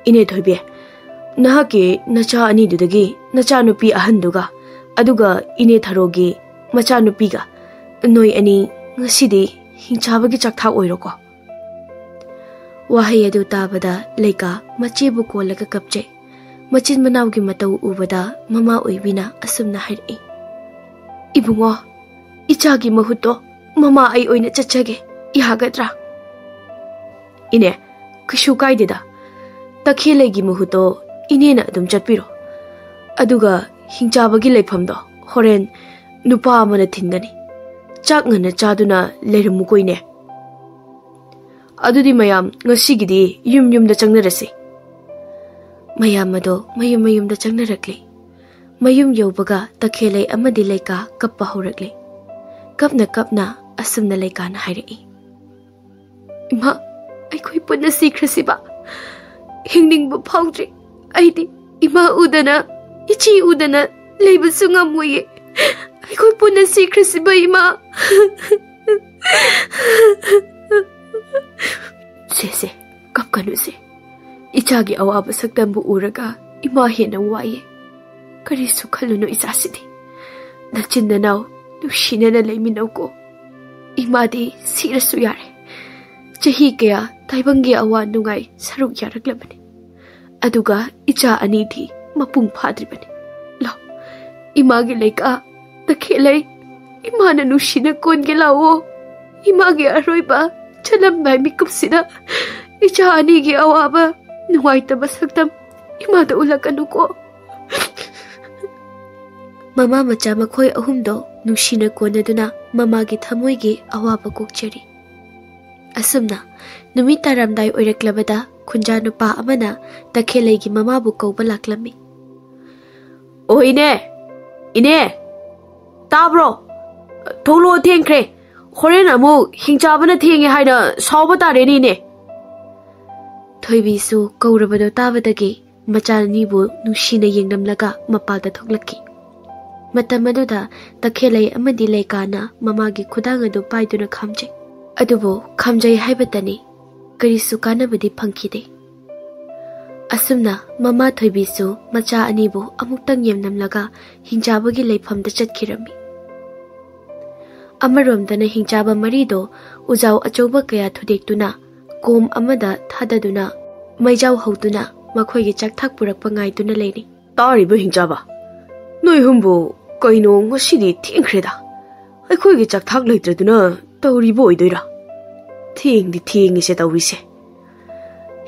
ꯏꯅꯦ ꯊꯣꯏꯕꯤ, ꯅꯍꯥꯛꯀꯤ ꯅꯆꯥ ꯑꯅꯤꯗꯨꯗꯒꯤ ꯅꯆꯥꯅꯨꯄꯤ ꯑꯍꯟꯗꯨꯒ, ꯑꯗꯨꯒ ꯏꯅꯦ ꯊꯔꯣꯒꯤ ꯃꯆꯥꯅꯨꯄꯤꯒ, ꯅꯣꯏ ꯑꯅꯤ ꯉꯁꯤꯗꯤ ꯍꯤꯡꯆꯥꯕꯒꯤ ꯆꯥꯛꯊꯥꯛ ꯑꯣꯏꯔꯣꯀꯣ꯫" ꯋꯥꯍꯩ ꯑꯗꯨ ꯇꯥꯕꯗ ꯂꯩꯀꯥ ꯃꯆꯦꯕꯨ ꯀꯣꯜꯂꯒ ꯀꯞꯆꯩ꯫ ꯃꯆꯤꯟ ꯃꯅꯥꯎꯒꯤ ꯃꯇꯧ ꯎꯕꯗ ꯃꯃꯥ ꯑꯣꯏꯕꯤꯅ ꯑꯁꯨꯝꯅ ꯍꯥꯏꯔꯛꯏ, "ꯏꯕꯨꯡꯉꯣ, ꯏꯆꯥꯒꯤ ꯃꯍꯨꯠꯇꯣ ꯃꯃꯥ ꯑꯩ ꯑꯣꯏꯅ ꯆꯠꯆꯒꯦ, ꯌꯥꯒꯗ꯭ꯔꯥ?" "ꯏꯅꯦ, ꯀꯩꯁꯨ ꯀꯥꯏꯗꯦꯗ꯫ ꯇꯈꯦꯜꯂꯩꯒꯤ ꯃꯍꯨꯠꯇꯣ ꯏꯅꯦꯅ ꯑꯗꯨꯝ ꯆꯠꯄꯤꯔꯣ꯫ ꯑꯗꯨꯒ ꯍꯤꯡꯆꯥꯕꯒꯤ ꯂꯩꯐꯝꯗꯣ ꯍꯣꯔꯦꯟ ꯅꯨꯄꯥ ꯑꯃꯅ ꯊꯤꯟꯒꯅꯤ꯫ ꯆꯥꯛ ꯉꯟꯅ ꯆꯥꯗꯨꯅ ꯂꯩꯔꯝꯃꯨꯀꯣ ꯏꯅꯦ꯫ ꯑꯗꯨꯗꯤ ꯃꯌꯥꯝ ꯉꯁꯤꯒꯤꯗꯤ ꯌꯨꯝ ꯌꯨꯝꯗ ꯆꯪꯅꯔꯁꯤ꯫ ꯃꯌꯥꯝ ꯑꯗꯣ ꯃꯌꯨꯝ ꯃꯌꯨꯝꯗ ꯆꯪꯅꯔꯛꯂꯤ꯫ ꯃꯌꯨꯝ ꯌꯧꯕꯒ ꯇꯈꯦꯜꯂꯩ ꯑꯃꯗꯤ ꯂꯩꯀꯥ ꯀꯞꯄ ꯍꯧꯔꯛꯂꯤ꯫ ꯀꯞꯅ ꯀꯞꯅ ꯑꯁꯨꯝꯅ ꯂꯩꯀꯥꯅ ꯍꯥꯏꯔꯛꯏ, "ꯏꯃꯥ, ꯑꯩꯈꯣꯏ ꯄꯨꯟꯅ ꯁꯤꯈ꯭ꯔꯁꯤꯕ? ꯍꯤꯡꯅꯤꯡꯕ ꯐꯥꯎꯗ꯭ꯔꯤ꯫ ꯑꯩꯗꯤ ꯏꯃꯥ ꯎꯗꯅ, ꯏꯆꯦ ꯎꯗꯅ ꯂꯩꯕꯁꯨ ꯉꯝꯃꯣꯏꯌꯦ꯫ ꯑꯩꯈꯣꯏ ꯄꯨꯟꯅ ꯁꯤꯈ꯭ꯔꯁꯤꯕ, ꯏꯃꯥ?" "ꯁꯦ, ꯁꯦ, ꯀꯞꯀꯅꯨꯁꯦ꯫ ꯏꯆꯥꯒꯤ ꯑꯋꯥꯕ ꯁꯛꯇꯝꯕꯨ ꯎꯔꯒ ꯏꯃꯥ ꯍꯦꯟꯅ ꯋꯥꯏꯌꯦ꯫ ꯀꯔꯤꯁꯨ ꯈꯜꯂꯨꯅꯨ ꯏꯆꯥꯁꯤꯗꯤ꯫ ꯅꯆꯤꯟ ꯅꯅꯥꯎ ꯅꯨꯡꯁꯤꯅꯅ ꯂꯩꯃꯤꯟꯅꯧꯀꯣ꯫ ꯏꯃꯥꯗꯤ ꯁꯤꯔꯁꯨ ꯌꯥꯔꯦ꯫ ꯆꯍꯤ ꯀꯌꯥ ꯇꯥꯏꯕꯪꯒꯤ ꯑꯋꯥ ꯅꯨꯡꯉꯥꯏ ꯁꯔꯨꯛ ꯌꯥꯔꯛꯂꯕꯅꯤ꯫ ꯑꯗꯨꯒ ꯏꯆꯥ ꯑꯅꯤꯗꯤ ꯃꯄꯨꯡ ꯐꯥꯗ꯭ꯔꯤꯕꯅꯤ꯫ ꯂꯥꯎ, ꯏꯃꯥꯒꯤ ꯂꯩꯀꯥ, ꯇꯈꯦꯜꯂꯩ, ꯏꯃꯥꯅ ꯅꯨꯡꯁꯤꯅ ꯀꯣꯟꯒꯦ ꯂꯥꯛꯑꯣ꯫ ꯏꯃꯥꯒꯤ ꯑꯔꯣꯏꯕ ꯆꯠꯂꯝꯗꯥꯏ ꯃꯤꯀꯨꯞꯁꯤꯗ ꯏꯆꯥ ꯑꯅꯤꯒꯤ ꯑꯋꯥꯕ, ꯅꯨꯡꯉꯥꯏꯇꯕ ꯁꯛꯇꯝ ꯏꯃꯥꯗ ꯎꯠꯂꯛꯀꯅꯨꯀꯣ꯫" ꯃꯃꯥ ꯃꯆꯥ ꯃꯈꯣꯏ ꯑꯍꯨꯝꯗꯣ ꯅꯨꯡꯁꯤꯅ ꯀꯣꯟꯅꯗꯨꯅ ꯃꯃꯥꯒꯤ ꯊꯃꯣꯏꯒꯤ ꯑꯋꯥꯕ ꯀꯣꯛꯆꯔꯤ꯫ ꯑꯁꯨꯝꯅ ꯅꯨꯃꯤꯠ ꯇꯥꯔꯝꯗꯥꯏ ꯑꯣꯏꯔꯛꯂꯕꯗ ꯈꯨꯟꯖꯥ ꯅꯨꯄꯥ ꯑꯃꯅ ꯇꯈꯦꯜꯂꯩꯒꯤ ꯃꯃꯥꯕꯨ ꯀꯧꯕ ꯂꯥꯛꯂꯝꯃꯤ꯫ "ꯑꯣ ꯏꯅꯦ, ꯏꯅꯦ, ꯇꯥꯕ꯭ꯔꯣ? ꯊꯣꯛꯂꯛꯑꯣ, ꯊꯦꯡꯈ꯭ꯔꯦ꯫ ꯍꯣꯔꯦꯟ ꯑꯃꯨꯛ ꯍꯤꯡꯆꯥꯕꯅ ꯊꯦꯡꯉꯦ ꯍꯥꯏꯅ ꯁꯥꯎꯕ ꯇꯥꯔꯦꯅꯦ, ꯏꯅꯦ꯫" ꯊꯣꯏꯕꯤꯁꯨ ꯀꯧꯔꯕꯗꯣ ꯇꯥꯕꯗꯒꯤ ꯃꯆꯥ ꯑꯅꯤꯕꯨ ꯅꯨꯡꯁꯤꯅ ꯌꯦꯡꯂꯝꯂꯒ ꯃꯄꯥꯜꯗ ꯊꯣꯛꯂꯛꯈꯤ꯫ ꯃꯇꯝ ꯑꯗꯨꯗ ꯇꯈꯦꯜꯂꯩ ꯑꯃꯗꯤ ꯂꯩꯀꯥꯅ ꯃꯃꯥꯒꯤ ꯈꯨꯗꯥꯡ ꯑꯗꯨ ꯄꯥꯏꯗꯨꯅ ꯈꯥꯝꯖꯩ꯫ ꯑꯗꯨꯕꯨ ꯈꯥꯝꯖꯩ ꯍꯥꯏꯕꯇꯅꯤ, ꯀꯔꯤꯁꯨ ꯀꯥꯟꯅꯕꯗꯤ ꯐꯪꯈꯤꯗꯦ꯫ ꯑꯁꯨꯝꯅ ꯃꯃꯥ ꯊꯣꯏꯕꯤꯁꯨ ꯃꯆꯥ ꯑꯅꯤꯕꯨ ꯑꯃꯨꯛꯇꯪ ꯌꯦꯡꯂꯝꯂꯒ ꯍꯤꯡꯆꯥꯕꯒꯤ ꯂꯩꯐꯝꯗ ꯆꯠꯈꯤꯔꯝꯃꯤ꯫ ꯑꯃꯔꯣꯝꯗꯅ ꯍꯤꯡꯆꯥꯕ ꯃꯔꯤꯗꯣ ꯎꯖꯥꯎ ꯑꯆꯧꯕ ꯀꯌꯥ ꯊꯨꯗꯦꯛꯇꯨꯅ ꯀꯣꯝ ꯑꯃꯗ ꯊꯥꯗꯗꯨꯅ ꯃꯩꯖꯥꯎ ꯍꯧꯗꯨꯅ ꯃꯈꯣꯏꯒꯤ ꯆꯥꯛꯊꯥꯛ ꯄꯨꯔꯛꯄ ꯉꯥꯏꯗꯨꯅ ꯂꯩꯔꯤ꯫ "ꯇꯥꯔꯤꯕ ꯍꯤꯡꯆꯥꯕ, ꯅꯣꯏ ꯑꯍꯨꯝꯕꯨ ꯀꯩꯅꯣ ꯉꯁꯤꯗꯤ ꯊꯦꯡꯈ꯭ꯔꯦꯗ? ꯑꯩꯈꯣꯏꯒꯤ ꯆꯥꯛꯊꯥꯛ ꯂꯩꯇ꯭ꯔꯗꯨꯅ ꯇꯧꯔꯤꯕ ꯑꯣꯏꯗꯣꯏꯔꯥ? ꯊꯦꯡꯗꯤ ꯊꯦꯡꯉꯤꯁꯦ ꯇꯧꯔꯤꯁꯦ꯫"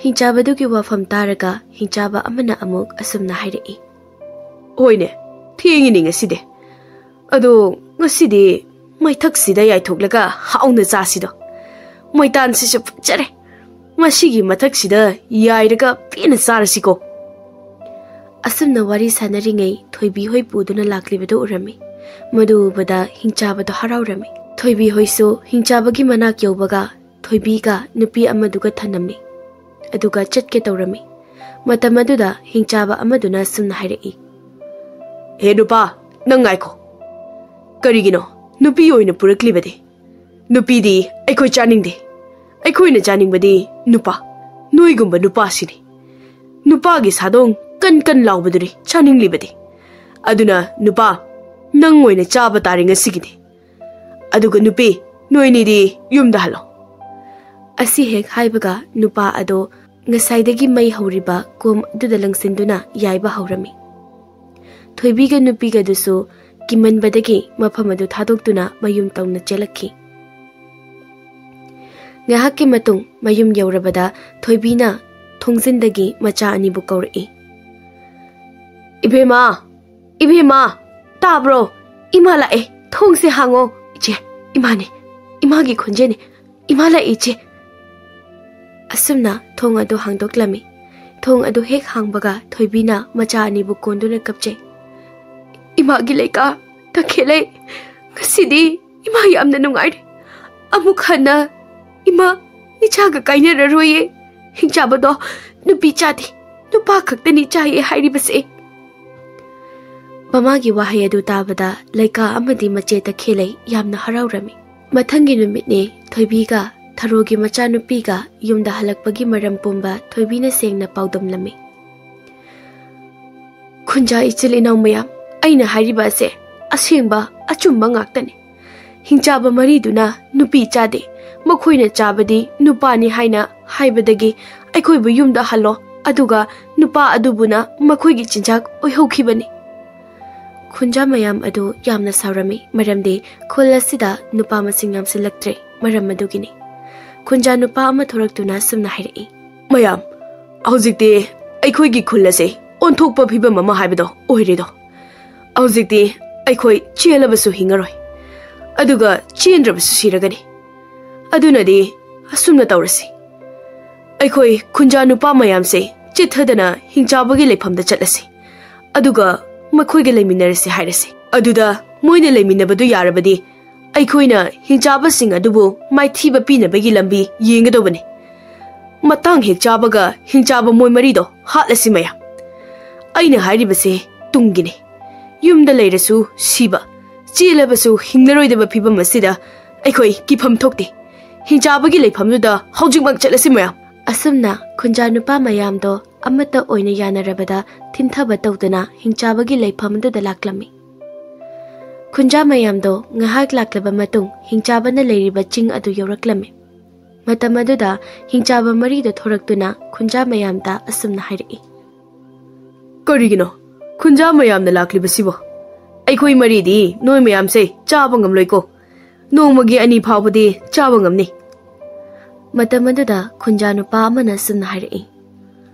ꯍꯤꯡꯆꯥꯕꯗꯨꯒꯤ ꯋꯥꯐꯝ ꯇꯥꯔꯒ ꯍꯤꯡꯆꯥꯕ ꯑꯃꯅ ꯑꯃꯨꯛ ꯑꯁꯨꯝꯅ ꯍꯥꯏꯔꯛꯏ꯫ "ꯍꯣꯏꯅꯦ, ꯊꯦꯡꯉꯤꯅꯦ ꯉꯁꯤꯗꯤ꯫ ꯑꯗꯣ ꯉꯁꯤꯗꯤ ꯃꯩꯊꯛꯁꯤꯗ ꯌꯥꯏꯊꯣꯛꯂꯒ ꯍꯥꯎꯅ ꯆꯥꯁꯤꯗꯣ꯫ ꯃꯩꯇꯥꯟꯁꯤꯁꯨ ꯐꯖꯔꯦ꯫ ꯃꯁꯤꯒꯤ ꯃꯊꯛꯁꯤꯗ ꯌꯥꯏꯔꯒ ꯄꯦꯟꯅ ꯆꯥꯔꯁꯤꯀꯣ꯫ ꯑꯁꯨꯝꯅ ꯋꯥꯔꯤ ꯁꯥꯟꯅꯔꯤꯉꯩ ꯊꯣꯏꯕꯤ ꯍꯣꯏ ꯄꯨꯗꯨꯅ ꯂꯥꯛꯂꯤꯕꯗꯨ ꯎꯔꯝꯃꯤ꯫ ꯃꯗꯨ ꯎꯕꯗ ꯍꯤꯡꯆꯥꯕꯗꯣ ꯍꯔꯥꯎꯔꯝꯃꯤ꯫ ꯊꯣꯏꯕꯤ ꯍꯣꯏꯁꯨ ꯍꯤꯡꯆꯥꯕꯒꯤ ꯃꯅꯥꯛ ꯌꯧꯕꯒ ꯊꯣꯏꯕꯤꯒ ꯅꯨꯄꯤ ꯑꯃꯗꯨꯒ ꯊꯅꯝꯃꯤ꯫ ꯑꯗꯨꯒ ꯆꯠꯀꯦ ꯇꯧꯔꯝꯃꯤ꯫ ꯃꯇꯝ ꯑꯗꯨꯗ ꯍꯤꯡꯆꯥꯕ ꯑꯃꯗꯨꯅ ꯑꯁꯨꯝꯅ ꯍꯥꯏꯔꯛꯏ, "ꯍꯦ ꯅꯨꯄꯥ, ꯅꯪ ꯉꯥꯏꯈꯣ꯫ ꯀꯔꯤꯒꯤꯅꯣ ꯅꯨꯄꯤ ꯑꯣꯏꯅ ꯄꯨꯔꯛꯂꯤꯕꯗꯤ? ꯅꯨꯄꯤꯗꯤ ꯑꯩꯈꯣꯏ ꯆꯥꯅꯤꯡꯗꯦ꯫ ꯑꯩꯈꯣꯏꯅ ꯆꯥꯅꯤꯡꯕꯗꯤ ꯅꯨꯄꯥ, ꯅꯣꯏꯒꯨꯝꯕ ꯅꯨꯄꯥꯁꯤꯅꯤ꯫ ꯅꯨꯄꯥꯒꯤ ꯁꯥꯗꯣꯡ ꯀꯟ ꯀꯟ ꯂꯥꯎꯕꯗꯨꯅꯤ ꯆꯥꯅꯤꯡꯂꯤꯕꯗꯤ꯫ ꯑꯗꯨꯅ ꯅꯨꯄꯥ, ꯅꯪ ꯑꯣꯏꯅ ꯆꯥꯕ ꯇꯥꯔꯦ ꯉꯁꯤꯒꯤꯗꯤ꯫ ꯑꯗꯨꯒ ꯅꯨꯄꯤ, ꯅꯣꯏꯅꯤꯗꯤ ꯌꯨꯝꯗ ꯍꯜꯂꯣ꯫" ꯑꯁꯤ ꯍꯦꯛ ꯍꯥꯏꯕꯒ ꯅꯨꯄꯥ ꯑꯗꯣ ꯉꯁꯥꯏꯗꯒꯤ ꯃꯩ ꯍꯧꯔꯤꯕ ꯀꯣꯝ ꯑꯗꯨꯗ ꯂꯪꯁꯤꯟꯗꯨꯅ ꯌꯥꯏꯕ ꯍꯧꯔꯝꯃꯤ꯫ ꯊꯣꯏꯕꯤꯒ ꯅꯨꯄꯤꯒꯗꯨꯁꯨ ꯀꯤꯃꯟꯕꯗꯒꯤ ꯃꯐꯝ ꯑꯗꯨ ꯊꯥꯗꯣꯛꯇꯨꯅ ꯃꯌꯨꯝ ꯇꯧꯅ ꯆꯦꯜꯂꯛꯈꯤ꯫ ꯉꯥꯏꯍꯥꯛꯀꯤ ꯃꯇꯨꯡ ꯃꯌꯨꯝ ꯌꯧꯔꯕꯗ ꯊꯣꯏꯕꯤꯅ ꯊꯣꯡꯖꯤꯟꯗꯒꯤ ꯃꯆꯥ ꯑꯅꯤꯕꯨ ꯀꯧꯔꯛꯏ꯫ "ꯏꯕꯦꯝꯃ, ꯏꯕꯦꯝꯃ, ꯇꯥꯕ꯭ꯔꯣ? ꯏꯃꯥ ꯂꯥꯛꯑꯦ, ꯊꯣꯡꯁꯦ ꯍꯥꯡꯉꯣ꯫" "ꯏꯆꯦ, ꯏꯃꯥꯅꯦ, ꯏꯃꯥꯒꯤ ꯈꯣꯟꯖꯦꯜꯅꯦ, ꯏꯃꯥ ꯂꯥꯛꯑꯦ ꯏꯆꯦ꯫" ꯑꯁꯨꯝꯅ ꯊꯣꯡ ꯑꯗꯨ ꯍꯥꯡꯗꯣꯛꯂꯝꯃꯤ꯫ ꯊꯣꯡ ꯑꯗꯨ ꯍꯦꯛ ꯍꯥꯡꯕꯒ ꯊꯣꯏꯕꯤꯅ ꯃꯆꯥ ꯑꯅꯤꯕꯨ ꯀꯣꯟꯗꯨꯅ ꯀꯞꯆꯩ꯫ "ꯏꯃꯥꯒꯤ ꯂꯩꯀꯥ ꯇꯈꯦꯜꯂꯩ, ꯉꯁꯤꯗꯤ ꯏꯃꯥ ꯌꯥꯝꯅ ꯅꯨꯡꯉꯥꯏꯔꯦ꯫ ꯑꯃꯨꯛ ꯍꯟꯅ ꯏꯃꯥ ꯏꯆꯥꯒ ꯀꯥꯏꯅꯔꯔꯣꯏꯌꯦ꯫ ꯍꯤꯡꯆꯥꯕꯗꯣ ꯅꯨꯄꯤ ꯆꯥꯗꯦ, ꯅꯨꯄꯥ ꯈꯛꯇꯅꯤ ꯆꯥꯏꯌꯦ ꯍꯥꯏꯔꯤꯕꯁꯦ꯫" ꯃꯃꯥꯒꯤ ꯋꯥꯍꯩ ꯑꯗꯨ ꯇꯥꯕꯗ ꯂꯩꯀꯥ ꯑꯃꯗꯤ ꯃꯆꯦ ꯇꯈꯦꯜꯂꯩ ꯌꯥꯝꯅ ꯍꯔꯥꯎꯔꯝꯃꯤ꯫ ꯃꯊꯪꯒꯤ ꯅꯨꯃꯤꯠꯅꯤ ꯊꯣꯏꯕꯤꯒ ꯊꯔꯣꯒꯤ ꯃꯆꯥꯅꯨꯄꯤꯒ ꯌꯨꯝꯗ ꯍꯜꯂꯛꯄꯒꯤ ꯃꯔꯝ ꯄꯨꯝꯕ ꯊꯣꯏꯕꯤꯅ ꯁꯦꯡꯅ ꯄꯥꯎꯗꯝꯂꯝꯃꯤ꯫ "ꯈꯨꯟꯖꯥ ꯏꯆꯤꯜ ꯏꯅꯥꯎ ꯃꯌꯥꯝ, ꯑꯩꯅ ꯍꯥꯏꯔꯤꯕ ꯑꯁꯦ ꯑꯁꯦꯡꯕ ꯑꯆꯨꯝꯕ ꯉꯥꯛꯇꯅꯤ꯫ ꯍꯤꯡꯆꯥꯕ ꯃꯔꯤꯗꯨꯅ ꯅꯨꯄꯤ ꯆꯥꯗꯦ, ꯃꯈꯣꯏꯅ ꯆꯥꯕꯗꯤ ꯅꯨꯄꯥꯅꯤ ꯍꯥꯏꯅ ꯍꯥꯏꯕꯗꯒꯤ ꯑꯩꯈꯣꯏꯕꯨ ꯌꯨꯝꯗ ꯍꯜꯂꯣ, ꯑꯗꯨꯒ ꯅꯨꯄꯥ ꯑꯗꯨꯕꯨꯅ ꯃꯈꯣꯏꯒꯤ ꯆꯤꯟꯖꯥꯛ ꯑꯣꯏꯍꯧꯈꯤꯕꯅꯤ꯫" ꯈꯨꯟꯖꯥ ꯃꯌꯥꯝ ꯑꯗꯨ ꯌꯥꯝꯅ ꯁꯥꯎꯔꯝꯃꯤ, ꯃꯔꯝꯗꯤ ꯈꯨꯜ ꯑꯁꯤꯗ ꯅꯨꯄꯥ ꯃꯁꯤꯡ ꯌꯥꯝꯁꯤꯜꯂꯛꯇ꯭ꯔꯦ, ꯃꯔꯝ ꯑꯗꯨꯒꯤꯅꯤ꯫ ꯈꯨꯟꯖꯥ ꯅꯨꯄꯥ ꯑꯃ ꯊꯣꯔꯛꯇꯨꯅ ꯑꯁꯨꯝꯅ ꯍꯥꯏꯔꯛꯏ꯫ "ꯃꯌꯥꯝ, ꯍꯧꯖꯤꯛꯇꯤ ꯑꯩꯈꯣꯏꯒꯤ ꯈꯨꯜ ꯑꯁꯦ ꯑꯣꯟꯊꯣꯛꯄ ꯐꯤꯕꯝ ꯑꯃ ꯍꯥꯏꯕꯗꯣ ꯑꯣꯏꯔꯦꯗꯣ꯫ ꯍꯧꯖꯤꯛꯇꯤ ꯑꯩꯈꯣꯏ ꯆꯦꯜꯂꯕꯁꯨ ꯍꯤꯡꯉꯔꯣꯏ, ꯑꯗꯨꯒ ꯆꯦꯟꯗ꯭ꯔꯕꯁꯨ ꯁꯤꯔꯒꯅꯤ꯫ ꯑꯗꯨꯅꯗꯤ ꯑꯁꯨꯝꯅ ꯇꯧꯔꯁꯤ, ꯑꯩꯈꯣꯏ ꯈꯨꯟꯖꯥ ꯅꯨꯄꯥ ꯃꯌꯥꯝꯁꯦ ꯆꯤꯠꯊꯗꯅ ꯍꯤꯡꯆꯥꯕꯒꯤ ꯂꯩꯐꯝꯗ ꯆꯠꯂꯁꯤ, ꯑꯗꯨꯒ ꯃꯈꯣꯏꯒ ꯂꯩꯃꯤꯟꯅꯔꯁꯤ ꯍꯥꯏꯔꯁꯤ꯫ ꯑꯗꯨꯗ ꯃꯣꯏꯅ ꯂꯩꯃꯤꯟꯅꯕꯗꯨ ꯌꯥꯔꯕꯗꯤ ꯑꯩꯈꯣꯏꯅ ꯍꯤꯡꯆꯥꯕꯁꯤꯡ ꯑꯗꯨꯕꯨ ꯃꯥꯏꯊꯤꯕ ꯄꯤꯅꯕꯒꯤ ꯂꯝꯕꯤ ꯌꯦꯡꯒꯗꯧꯕꯅꯤ꯫ ꯃꯇꯥꯡ ꯍꯦꯛ ꯆꯥꯕꯒ ꯍꯤꯡꯆꯥꯕ ꯃꯣꯏ ꯃꯔꯤꯗꯣ ꯍꯥꯠꯂꯁꯤ ꯃꯌꯥꯝ꯫ ꯑꯩꯅ ꯍꯥꯏꯔꯤꯕꯁꯦ ꯇꯨꯡꯒꯤꯅꯤ꯫ ꯌꯨꯝꯗ ꯂꯩꯔꯁꯨ ꯁꯤꯕ, ꯆꯦꯜꯂꯕꯁꯨ ꯍꯤꯡꯂꯔꯣꯏꯗꯕ ꯐꯤꯕꯝ ꯑꯁꯤꯗ ꯑꯩꯈꯣꯏ ꯀꯤꯐꯝ ꯊꯣꯛꯇꯦ꯫ ꯍꯤꯡꯆꯥꯕꯒꯤ ꯂꯩꯐꯝꯗꯨꯗ ꯍꯧꯖꯤꯛꯃꯛ ꯆꯠꯂꯁꯤ ꯃꯌꯥꯝ꯫ ꯑꯁꯨꯝꯅ ꯈꯨꯟꯖꯥ ꯅꯨꯄꯥ ꯃꯌꯥꯝꯗꯣ ꯑꯃꯠꯇ ꯑꯣꯏꯅ ꯌꯥꯅꯔꯕꯗ ꯊꯤꯟꯊꯕ ꯇꯧꯗꯨꯅ ꯍꯤꯡꯆꯥꯕꯒꯤ ꯂꯩꯐꯝ ꯑꯗꯨꯗ ꯂꯥꯛꯂꯝꯃꯤ꯫ ꯈꯨꯟꯖꯥ ꯃꯌꯥꯝꯗꯣ ꯉꯥꯏꯍꯥꯛ ꯂꯥꯛꯂꯕ ꯃꯇꯨꯡ ꯍꯤꯡꯆꯥꯕꯅ ꯂꯩꯔꯤꯕ ꯆꯤꯡ ꯑꯗꯨ ꯌꯧꯔꯛꯂꯝꯃꯤ꯫ ꯃꯇꯝ ꯑꯗꯨꯗ ꯍꯤꯡꯆꯥꯕ ꯃꯔꯤꯗꯣ ꯊꯣꯔꯛꯇꯨꯅ ꯈꯨꯟꯖꯥ ꯃꯌꯥꯝꯗ ꯑꯁꯨꯝꯅ ꯍꯥꯏꯔꯛꯏ꯫ ꯀꯔꯤꯒꯤꯅꯣ ꯈꯨꯟꯖꯥ ꯃꯌꯥꯝꯅ ꯂꯥꯛꯂꯤꯕꯁꯤꯕꯣ? ꯑꯩꯈꯣꯏ ꯃꯔꯤꯗꯤ ꯅꯣꯏ ꯃꯌꯥꯝꯁꯦ ꯆꯥꯕ ꯉꯝꯂꯣꯏꯀꯣ꯫ ꯅꯣꯡꯃꯒꯤ ꯑꯅꯤ ꯐꯥꯎꯕꯗꯤ ꯆꯥꯕ ꯉꯝꯅꯤ꯫ ꯃꯇꯝ ꯑꯗꯨꯗ ꯈꯨꯟꯖꯥ ꯅꯨꯄꯥ ꯑꯃꯅ ꯑꯁꯨꯝꯅ ꯍꯥꯏꯔꯛꯏ꯫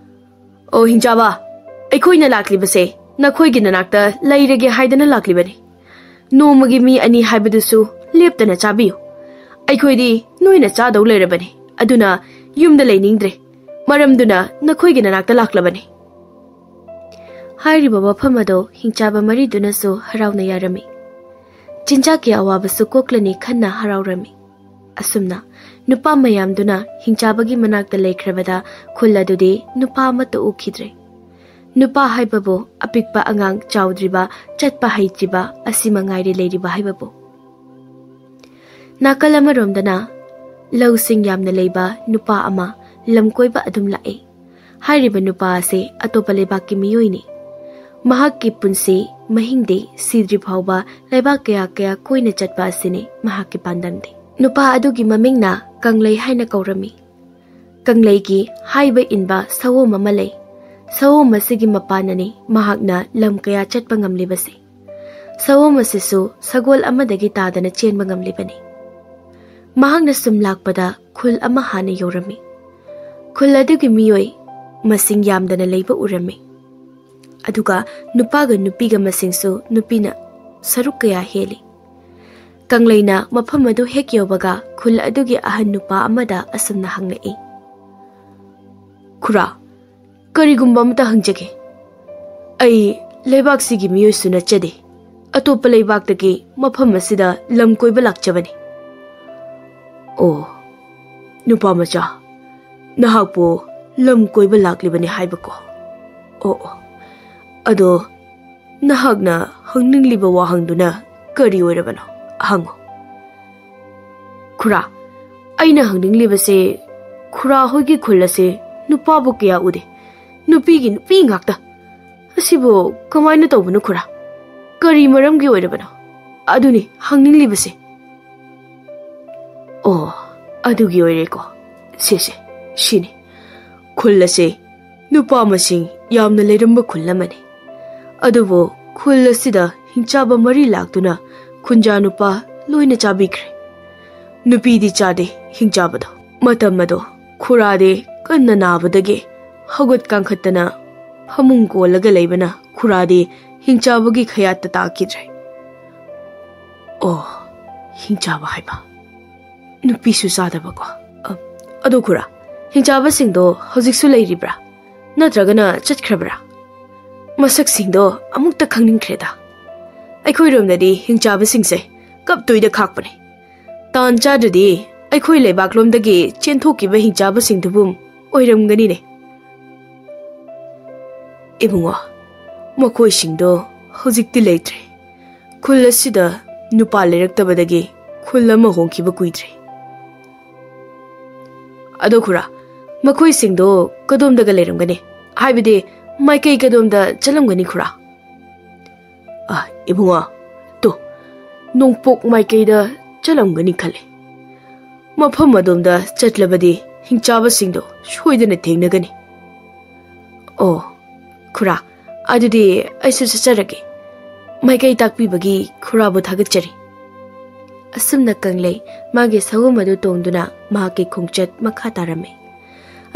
ꯑꯣ ꯍꯤꯡꯆꯥꯕ, ꯑꯩꯈꯣꯏꯅ ꯂꯥꯛꯂꯤꯕꯁꯦ ꯅꯈꯣꯏꯒꯤ ꯅꯅꯥꯛꯇ ꯂꯩꯔꯒꯦ ꯍꯥꯏꯗꯅ ꯂꯥꯛꯂꯤꯕꯅꯤ꯫ ꯅꯣꯡꯃꯒꯤ ꯃꯤ ꯑꯅꯤ ꯍꯥꯏꯕꯗꯨꯁꯨ ꯂꯦꯞꯇꯅ ꯆꯥꯕꯤꯌꯨ꯫ ꯑꯩꯈꯣꯏꯗꯤ ꯅꯣꯏꯅ ꯆꯥꯗꯧ ꯂꯩꯔꯕꯅꯤ, ꯑꯗꯨꯅ ꯌꯨꯝꯗ ꯂꯩꯅꯤꯡꯗ꯭ꯔꯦ꯫ ꯃꯔꯝꯗꯨꯅ ꯅꯈꯣꯏꯒꯤ ꯅꯅꯥꯛꯇ ꯂꯥꯛꯂꯕꯅꯤ꯫ ꯍꯥꯏꯔꯤꯕ ꯋꯥꯐꯝ ꯑꯗꯣ ꯍꯤꯡꯆꯥꯕ ꯃꯔꯤꯗꯨꯅꯁꯨ ꯍꯔꯥꯎꯅ ꯌꯥꯔꯝꯃꯤ꯫ ꯆꯤꯟꯖꯥꯛꯀꯤ ꯑꯋꯥꯕꯁꯨ ꯀꯣꯛꯂꯅꯤ ꯈꯟꯅ ꯍꯔꯥꯎꯔꯝꯃꯤ꯫ ꯑꯁꯨꯝꯅ ꯅꯨꯄꯥ ꯃꯌꯥꯝꯗꯨꯅ ꯍꯤꯡꯆꯥꯕꯒꯤ ꯃꯅꯥꯛꯇ ꯂꯩꯈ꯭ꯔꯕꯗ ꯈꯨꯜ ꯑꯗꯨꯗꯤ ꯅꯨꯄꯥ ꯑꯃꯠꯇ ꯎꯈꯤꯗ꯭ꯔꯦ꯫ ꯅꯨꯄꯥ ꯍꯥꯏꯕꯕꯨ ꯑꯄꯤꯛꯄ ꯑꯉꯥꯡ ꯆꯥꯎꯗ꯭ꯔꯤꯕ, ꯆꯠꯄ ꯍꯩꯇ꯭ꯔꯤꯕ ꯑꯁꯤ ꯃꯉꯥꯏꯔꯦ ꯂꯩꯔꯤꯕ ꯍꯥꯏꯕꯕꯨ꯫ ꯅꯥꯀꯜ ꯑꯃꯔꯣꯝꯗꯅ ꯂꯧꯁꯤꯡ ꯌꯥꯝꯅ ꯂꯩꯕ ꯅꯨꯄꯥ ꯑꯃ ꯂꯝꯀꯣꯏꯕ ꯑꯗꯨꯝ ꯂꯥꯛꯏ꯫ ꯍꯥꯏꯔꯤꯕ ꯅꯨꯄꯥ ꯑꯁꯤ ꯑꯇꯣꯞꯄ ꯂꯩꯕꯥꯛꯀꯤ ꯃꯤꯑꯣꯏꯅꯤ꯫ ꯃꯍꯥꯛꯀꯤ ꯄꯨꯟꯁꯤ ꯃꯍꯤꯡꯗꯤ ꯁꯤꯗ꯭ꯔꯤ ꯐꯥꯎꯕ ꯂꯩꯕꯥꯛ ꯀꯌꯥ ꯀꯌꯥ ꯀꯣꯏꯅ ꯆꯠꯄ ꯑꯁꯤꯅꯤ ꯃꯍꯥꯛꯀꯤ ꯄꯥꯟꯗꯝꯗꯤ꯫ ꯅꯨꯄꯥ ꯑꯗꯨꯒꯤ ꯃꯃꯤꯡꯅ ꯀꯪꯂꯩ ꯍꯥꯏꯅ ꯀꯧꯔꯝꯃꯤ꯫ ꯀꯪꯂꯩꯒꯤ ꯍꯥꯏꯕ ꯏꯟꯕ ꯁꯑꯣꯝ ꯑꯃ ꯂꯩ꯫ ꯁꯑꯣꯝ ꯑꯁꯤꯒꯤ ꯃꯄꯥꯟꯅꯅꯤ ꯃꯍꯥꯛꯅ ꯂꯝ ꯀꯌꯥ ꯆꯠꯄ ꯉꯝꯂꯤꯕꯁꯦ꯫ ꯁꯑꯣꯝ ꯑꯁꯤꯁꯨ ꯁꯒꯣꯜ ꯑꯃꯗꯒꯤ ꯇꯥꯗꯅ ꯆꯦꯟꯕ ꯉꯝꯂꯤꯕꯅꯤ꯫ ꯃꯍꯥꯛꯅ ꯁꯨꯝ ꯂꯥꯛꯄꯗ ꯈꯨꯜ ꯑꯃ ꯍꯥꯟꯅ ꯌꯧꯔꯝꯃꯤ꯫ ꯈꯨꯜ ꯑꯗꯨꯒꯤ ꯃꯤꯑꯣꯏ ꯃꯁꯤꯡ ꯌꯥꯝꯗꯅ ꯂꯩꯕ ꯎꯔꯝꯃꯤ꯫ ꯑꯗꯨꯒ ꯅꯨꯄꯥꯒ ꯅꯨꯄꯤꯒ ꯃꯁꯤꯡꯁꯨ ꯅꯨꯄꯤꯅ ꯁꯔꯨꯛ ꯀꯌꯥ ꯍꯦꯜꯂꯤ꯫ ꯀꯪꯂꯩꯅ ꯃꯐꯝ ꯑꯗꯨ ꯍꯦꯛ ꯌꯧꯕꯒ ꯈꯨꯜ ꯑꯗꯨꯒꯤ ꯑꯍꯟ ꯅꯨꯄꯥ ꯑꯃꯗ ꯑꯁꯨꯝꯅ ꯍꯪꯂꯛꯏ, "ꯈꯨꯔꯥ, ꯀꯔꯤꯒꯨꯝꯕ ꯑꯃꯇ ꯍꯪꯖꯒꯦ꯫ ꯑꯩ ꯂꯩꯕꯥꯛꯁꯤꯒꯤ ꯃꯤꯑꯣꯏꯁꯨ ꯅꯠꯆꯗꯦ꯫ ꯑꯇꯣꯞꯄ ꯂꯩꯕꯥꯛꯇꯒꯤ ꯃꯐꯝ ꯑꯁꯤꯗ ꯂꯝ ꯀꯣꯏꯕ ꯂꯥꯛꯆꯕꯅꯤ꯫" "ꯑꯣ, ꯅꯨꯄꯥ ꯃꯆꯥ, ꯅꯍꯥꯛꯄꯨ ꯂꯝ ꯀꯣꯏꯕ ꯂꯥꯛꯂꯤꯕꯅꯤ ꯍꯥꯏꯕꯀꯣ? ꯑꯣ, ꯑꯣ꯫ ꯑꯗꯣ, ꯅꯍꯥꯛꯅ ꯍꯪꯅꯤꯡꯂꯤꯕ ꯋꯥꯍꯪꯗꯨꯅ ꯀꯔꯤ ꯑꯣꯏꯔꯕꯅꯣ? ꯍꯪꯉꯨ꯫" "ꯈꯨꯔꯥ, ꯑꯩꯅ ꯍꯪꯅꯤꯡꯂꯤꯕꯁꯦ, ꯈꯨꯔꯥ ꯍꯣꯏꯒꯤ ꯈꯨꯜ ꯑꯁꯦ ꯅꯨꯄꯥꯕꯨ ꯀꯌꯥ ꯎꯗꯦ꯫ ꯅꯨꯄꯤꯒꯤ ꯅꯨꯄꯤ ꯉꯥꯛꯇ꯫ ꯑꯁꯤꯕꯨ ꯀꯃꯥꯏꯅ ꯇꯧꯕꯅꯣ ꯈꯨꯔꯥ? ꯀꯔꯤ ꯃꯔꯝꯒꯤ ꯑꯣꯏꯔꯕꯅꯣ? ꯑꯗꯨꯅꯤ ꯍꯪꯅꯤꯡꯂꯤꯕꯁꯦ꯫" "ꯑꯣ, ꯑꯗꯨꯒꯤ ꯑꯣꯏꯔꯦꯀꯣ꯫ ꯁꯦ, ꯁꯦ, ꯁꯤꯅꯤ꯫ ꯈꯨꯜ ꯑꯁꯦ ꯅꯨꯄꯥ ꯃꯁꯤꯡ ꯌꯥꯝꯅ ꯂꯩꯔꯝꯕ ꯈꯨꯜ ꯑꯃꯅꯤ꯫ ꯑꯗꯨꯕꯨ ꯈꯨꯜ ꯑꯁꯤꯗ ꯍꯤꯡꯆꯥꯕ ꯃꯔꯤ ꯂꯥꯛꯇꯨꯅ ꯈꯨꯟꯖꯥ ꯅꯨꯄꯥ ꯂꯣꯏꯅ ꯆꯥꯕꯤꯈ꯭ꯔꯦ꯫ ꯅꯨꯄꯤꯗꯤ ꯆꯥꯗꯦ ꯍꯤꯡꯆꯥꯕꯗꯣ꯫ ꯃꯇꯝ ꯑꯗꯣ ꯈꯨꯔꯥꯗꯤ ꯀꯟꯅ ꯅꯥꯕꯗꯒꯤ ꯍꯧꯒꯠ ꯀꯥꯡꯈꯠꯇꯅ ꯐꯃꯨꯡ ꯀꯣꯜꯂꯒ ꯂꯩꯕꯅ ꯈꯨꯔꯥꯗꯤ ꯍꯤꯡꯆꯥꯕꯒꯤ ꯈꯌꯥꯠꯇ ꯇꯥꯈꯤꯗ꯭ꯔꯦ꯫" "ꯑꯣ, ꯍꯤꯡꯆꯥꯕ ꯍꯥꯏꯕ, ꯅꯨꯄꯤꯁꯨ ꯆꯥꯗꯕꯀꯣ꯫ ꯑ, ꯑꯗꯣ ꯈꯨꯔꯥ, ꯍꯤꯡꯆꯥꯕꯁꯤꯡꯗꯣ ꯍꯧꯖꯤꯛꯁꯨ ꯂꯩꯔꯤꯕ꯭ꯔꯥ? ꯅꯠꯇ꯭ꯔꯒꯅ ꯆꯠꯈ꯭ꯔꯕ꯭ꯔꯥ? ꯃꯁꯛꯁꯤꯡꯗꯣ ꯑꯃꯨꯛꯇ ꯈꯪꯅꯤꯡꯈ꯭ꯔꯦꯗ꯫ ꯑꯩꯈꯣꯏꯔꯣꯝꯗꯗꯤ ꯍꯤꯡꯆꯥꯕꯁꯤꯡꯁꯦ ꯀꯞꯇꯣꯏꯗ ꯈꯥꯛꯄꯅꯦ꯫ ꯇꯥꯟ ꯆꯥꯗ꯭ꯔꯗꯤ ꯑꯩꯈꯣꯏ ꯂꯩꯕꯥꯛꯂꯣꯝꯗꯒꯤ ꯆꯦꯟꯊꯣꯛꯈꯤꯕ ꯍꯤꯡꯆꯥꯕꯁꯤꯡꯗꯨꯕꯨ ꯑꯣꯏꯔꯝꯒꯅꯤꯅꯦ꯫" "ꯏꯕꯨꯡꯉꯣ, ꯃꯈꯣꯏꯁꯤꯡꯗꯣ ꯍꯧꯖꯤꯛꯇꯤ ꯂꯩꯇ꯭ꯔꯦ꯫ ꯈꯨꯜ ꯑꯁꯤꯗ ꯅꯨꯄꯥ ꯂꯩꯔꯛꯇꯕꯗꯒꯤ ꯈꯨꯜ ꯑꯃ ꯍꯣꯡꯈꯤꯕ ꯀꯨꯏꯗ꯭ꯔꯤ꯫" "ꯑꯗꯣ ꯈꯨꯔꯥ, ꯃꯈꯣꯏꯁꯤꯡꯗꯣ ꯀꯗꯣꯝꯗꯒ ꯂꯩꯔꯝꯒꯅꯤ? ꯍꯥꯏꯕꯗꯤ ꯃꯥꯏꯀꯩ ꯀꯗꯣꯝꯗ ꯆꯠꯂꯝꯒꯅꯤ ꯈꯨꯔꯥ?" "ꯑ, ꯏꯕꯨꯡꯉꯣ, ꯇꯨ, ꯅꯣꯡꯄꯣꯛ ꯃꯥꯏꯀꯩꯗ ꯆꯠꯂꯝꯒꯅꯤ ꯈꯜꯂꯤ꯫ ꯃꯐꯝ ꯑꯗꯣꯝꯗ ꯆꯠꯂꯕꯗꯤ ꯍꯤꯡꯆꯥꯕꯁꯤꯡꯗꯣ ꯁꯣꯏꯗꯅ ꯊꯦꯡꯅꯒꯅꯤ꯫" "ꯑꯣ, ꯈꯨꯔꯥ, ꯑꯗꯨꯗꯤ ꯑꯩꯁꯨ ꯆꯠꯆꯔꯒꯦ꯫ ꯃꯥꯏꯀꯩ ꯇꯥꯛꯄꯤꯕꯒꯤ ꯈꯨꯔꯥꯕꯨ ꯊꯥꯒꯠꯆꯔꯤ꯫" ꯑꯁꯨꯝꯅ ꯀꯪꯂꯩ ꯃꯥꯒꯤ ꯁꯒꯣꯜ ꯑꯗꯨ ꯇꯣꯡꯗꯨꯅ ꯃꯍꯥꯛꯀꯤ ꯈꯣꯡꯆꯠ ꯃꯈꯥ ꯇꯥꯔꯝꯃꯤ꯫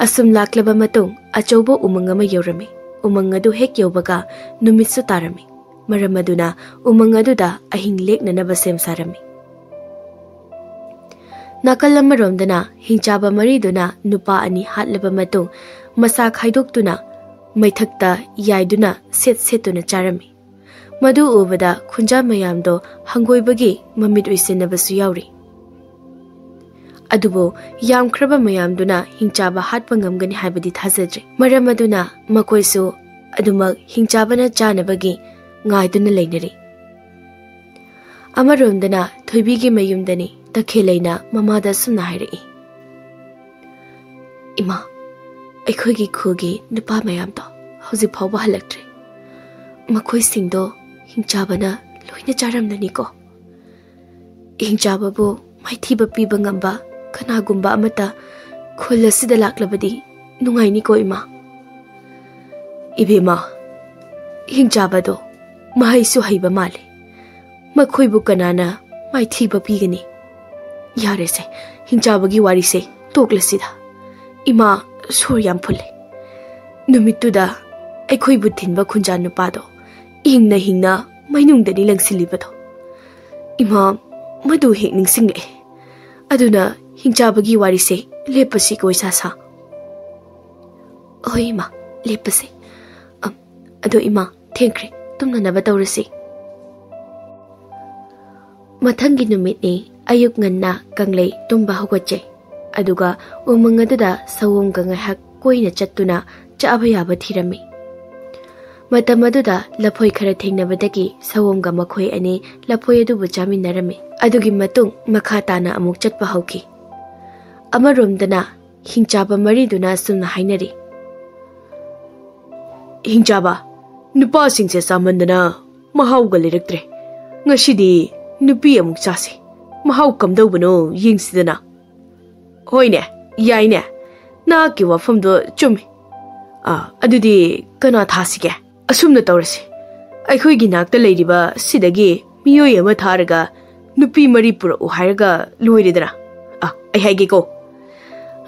ꯑꯁꯨꯝ ꯂꯥꯛꯂꯕ ꯃꯇꯨꯡ ꯑꯆꯧꯕ ꯎꯃꯪ ꯑꯃ ꯌꯧꯔꯝꯃꯤ꯫ ꯎꯃꯪ ꯑꯗꯨ ꯍꯦꯛ ꯌꯧꯕꯒ ꯅꯨꯃꯤꯠꯁꯨ ꯇꯥꯔꯝꯃꯤ꯫ ꯃꯔꯝ ꯑꯗꯨꯅ ꯎꯃꯪ ꯑꯗꯨꯗ ꯑꯍꯤꯡ ꯂꯦꯛꯅꯅꯕ ꯁꯦꯝ ꯁꯥꯔꯝꯃꯤ꯫ ꯅꯥꯀꯜ ꯑꯃꯔꯣꯝꯗꯅ ꯍꯤꯡꯆꯥꯕ ꯃꯔꯤꯗꯨꯅ ꯅꯨꯄꯥ ꯑꯅꯤ ꯍꯥꯠꯂꯕ ꯃꯇꯨꯡ ꯃꯁꯥ ꯈꯥꯏꯗꯣꯛꯇꯨꯅ ꯃꯩꯊꯛꯇ ꯌꯥꯏꯗꯨꯅ ꯁꯦꯠ ꯁꯦꯠꯇꯨꯅ ꯆꯥꯔꯝꯃꯤ꯫ ꯃꯗꯨ ꯎꯕꯗ ꯈꯨꯟꯖꯥ ꯃꯌꯥꯝꯗꯣ ꯍꯪꯒꯣꯏꯕꯒꯤ ꯃꯃꯤꯠ ꯎꯏꯁꯤꯟꯅꯕꯁꯨ ꯌꯥꯎꯔꯤ꯫ ꯑꯗꯨꯕꯨ ꯌꯥꯝꯈ꯭ꯔꯕ ꯃꯌꯥꯝꯗꯨꯅ ꯍꯤꯡꯆꯥꯕ ꯍꯥꯠꯄ ꯉꯝꯒꯅꯤ ꯍꯥꯏꯕꯗꯤ ꯊꯥꯖꯗ꯭ꯔꯦ꯫ ꯃꯔꯝ ꯑꯗꯨꯅ ꯃꯈꯣꯏꯁꯨ ꯑꯗꯨꯃꯛ ꯍꯤꯡꯆꯥꯕꯅ ꯆꯥꯅꯕꯒꯤ ꯉꯥꯏꯗꯨꯅ ꯂꯩꯅꯔꯤ꯫ ꯑꯃꯔꯣꯝꯗꯅ ꯊꯣꯏꯕꯤꯒꯤ ꯃꯌꯨꯝꯗꯅꯤ ꯇꯈꯦꯜꯂꯩꯅ ꯃꯃꯥꯗ ꯑꯁꯨꯝꯅ ꯍꯥꯏꯔꯛꯏ, "ꯏꯃꯥ, ꯑꯩꯈꯣꯏꯒꯤ ꯈꯨꯜꯒꯤ ꯅꯨꯄꯥ ꯃꯌꯥꯝꯗꯣ ꯍꯧꯖꯤꯛ ꯐꯥꯎꯕ ꯍꯜꯂꯛꯇ꯭ꯔꯤ꯫ ꯃꯈꯣꯏꯁꯤꯡꯗꯣ ꯍꯤꯡꯆꯥꯕꯅ ꯂꯣꯏꯅ ꯆꯥꯔꯝꯂꯅꯤꯀꯣ꯫ ꯍꯤꯡꯆꯥꯕꯕꯨ ꯃꯥꯏꯊꯤꯕ ꯄꯤꯕ ꯉꯝꯕ ꯀꯅꯥꯒꯨꯝꯕ ꯑꯃꯠꯇ ꯈꯨꯜ ꯑꯁꯤꯗ ꯂꯥꯛꯂꯕꯗꯤ ꯅꯨꯡꯉꯥꯏꯅꯤꯀꯣ, ꯏꯃꯥ?" "ꯏꯕꯦꯝꯃ, ꯍꯤꯡꯆꯥꯕꯗꯣ ꯃꯍꯩꯁꯨ ꯍꯩꯕ ꯃꯥꯜꯂꯦ꯫ ꯃꯈꯣꯏꯕꯨ ꯀꯅꯥꯅ ꯃꯥꯏꯊꯤꯕ ꯄꯤꯒꯅꯤ? ꯌꯥꯔꯦꯁꯦ, ꯍꯤꯡꯆꯥꯕꯒꯤ ꯋꯥꯔꯤꯁꯦ ꯇꯣꯛꯂꯁꯤꯗ꯫ ꯏꯃꯥ ꯁꯣꯔ ꯌꯥꯝ ꯐꯨꯜꯂꯦ꯫ ꯅꯨꯃꯤꯠꯇꯨꯗ ꯑꯩꯈꯣꯏꯕꯨ ꯊꯤꯟꯕ ꯈꯨꯟꯖꯥ ꯅꯨꯄꯥꯗꯣ ꯍꯤꯡꯅ ꯍꯤꯡꯅ ꯃꯩꯅꯨꯡꯗꯅꯤ ꯂꯪꯁꯤꯜꯂꯤꯕꯗꯣ꯫ ꯏꯃꯥ, ꯃꯗꯨ ꯍꯦꯛ ꯅꯤꯡꯁꯤꯡꯂꯛꯑꯦ꯫ ꯑꯗꯨꯅ ꯍꯤꯡꯆꯥꯕꯒꯤ ꯋꯥꯔꯤꯁꯦ ꯂꯦꯞꯄꯁꯤꯀꯣ, ꯏꯁꯥ ꯁꯥ?" "ꯍꯣꯏ ꯏꯃꯥ, ꯂꯦꯞꯄꯁꯦ꯫ ꯑꯝ, ꯑꯗꯣ ꯏꯃꯥ, ꯊꯦꯡꯈ꯭ꯔꯦ, ꯇꯨꯝꯅꯅꯕ ꯇꯧꯔꯁꯤ꯫" ꯃꯊꯪꯒꯤ ꯅꯨꯃꯤꯠꯅꯤ꯫ ꯑꯌꯨꯛ ꯉꯟꯅ ꯀꯪꯂꯩ ꯇꯨꯝꯕ ꯍꯧꯒꯠꯆꯩ꯫ ꯑꯗꯨꯒ ꯎꯃꯪ ꯑꯗꯨꯗ ꯁꯑꯣꯝꯒ ꯉꯥꯏꯍꯥꯛ ꯀꯣꯏꯅ ꯆꯠꯇꯨꯅ ꯆꯥꯕ ꯌꯥꯕ ꯊꯤꯔꯝꯃꯤ꯫ ꯃꯇꯝ ꯑꯗꯨꯗ ꯂꯐꯣꯏ ꯈꯔ ꯊꯦꯡꯅꯕꯗꯒꯤ ꯁꯑꯣꯝꯒ ꯃꯈꯣꯏ ꯑꯅꯤ ꯂꯐꯣꯏ ꯑꯗꯨꯕꯨ ꯆꯥꯃꯤꯟꯅꯔꯝꯃꯤ꯫ ꯑꯗꯨꯒꯤ ꯃꯇꯨꯡ ꯃꯈꯥ ꯇꯥꯅ ꯑꯃꯨꯛ ꯆꯠꯄ ꯍꯧꯈꯤ꯫ ꯑꯃꯔꯣꯝꯗꯅ ꯍꯤꯡꯆꯥꯕ ꯃꯔꯤꯗꯨꯅ ꯑꯁꯨꯝꯅ ꯍꯥꯏꯅꯔꯤ, "ꯍꯤꯡꯆꯥꯕ, ꯅꯨꯄꯥꯁꯤꯡꯁꯦ ꯆꯥꯃꯟꯗꯅ ꯃꯍꯥꯎꯒ ꯂꯩꯔꯛꯇ꯭ꯔꯦ꯫ ꯉꯁꯤꯗꯤ ꯅꯨꯄꯤ ꯑꯃꯨꯛ ꯆꯥꯁꯤ꯫ ꯃꯍꯥꯎ ꯀꯝꯗꯧꯕꯅꯣ ꯌꯦꯡꯁꯤꯗꯅ꯫" "ꯍꯣꯏꯅꯦ, ꯌꯥꯏꯅꯦ꯫ ꯅꯍꯥꯛꯀꯤ ꯋꯥꯐꯝꯗꯣ ꯆꯨꯝꯃꯤ꯫ ꯑꯥ, ꯑꯗꯨꯗꯤ ꯀꯅꯥ ꯊꯥꯁꯤꯒꯦ? ꯑꯁꯨꯝꯅ ꯇꯧꯔꯁꯤ꯫ ꯑꯩꯈꯣꯏꯒꯤ ꯅꯥꯛꯇ ꯂꯩꯔꯤꯕ ꯁꯤꯗꯒꯤ ꯃꯤꯑꯣꯏ ꯑꯃ ꯊꯥꯔꯒ ꯅꯨꯄꯤ ꯃꯔꯤ ꯄꯨꯔꯛꯎ ꯍꯥꯏꯔꯒ ꯂꯣꯏꯔꯦꯗꯅ꯫ ꯑꯥ, ꯑꯩ ꯍꯥꯏꯒꯦꯀꯣ꯫"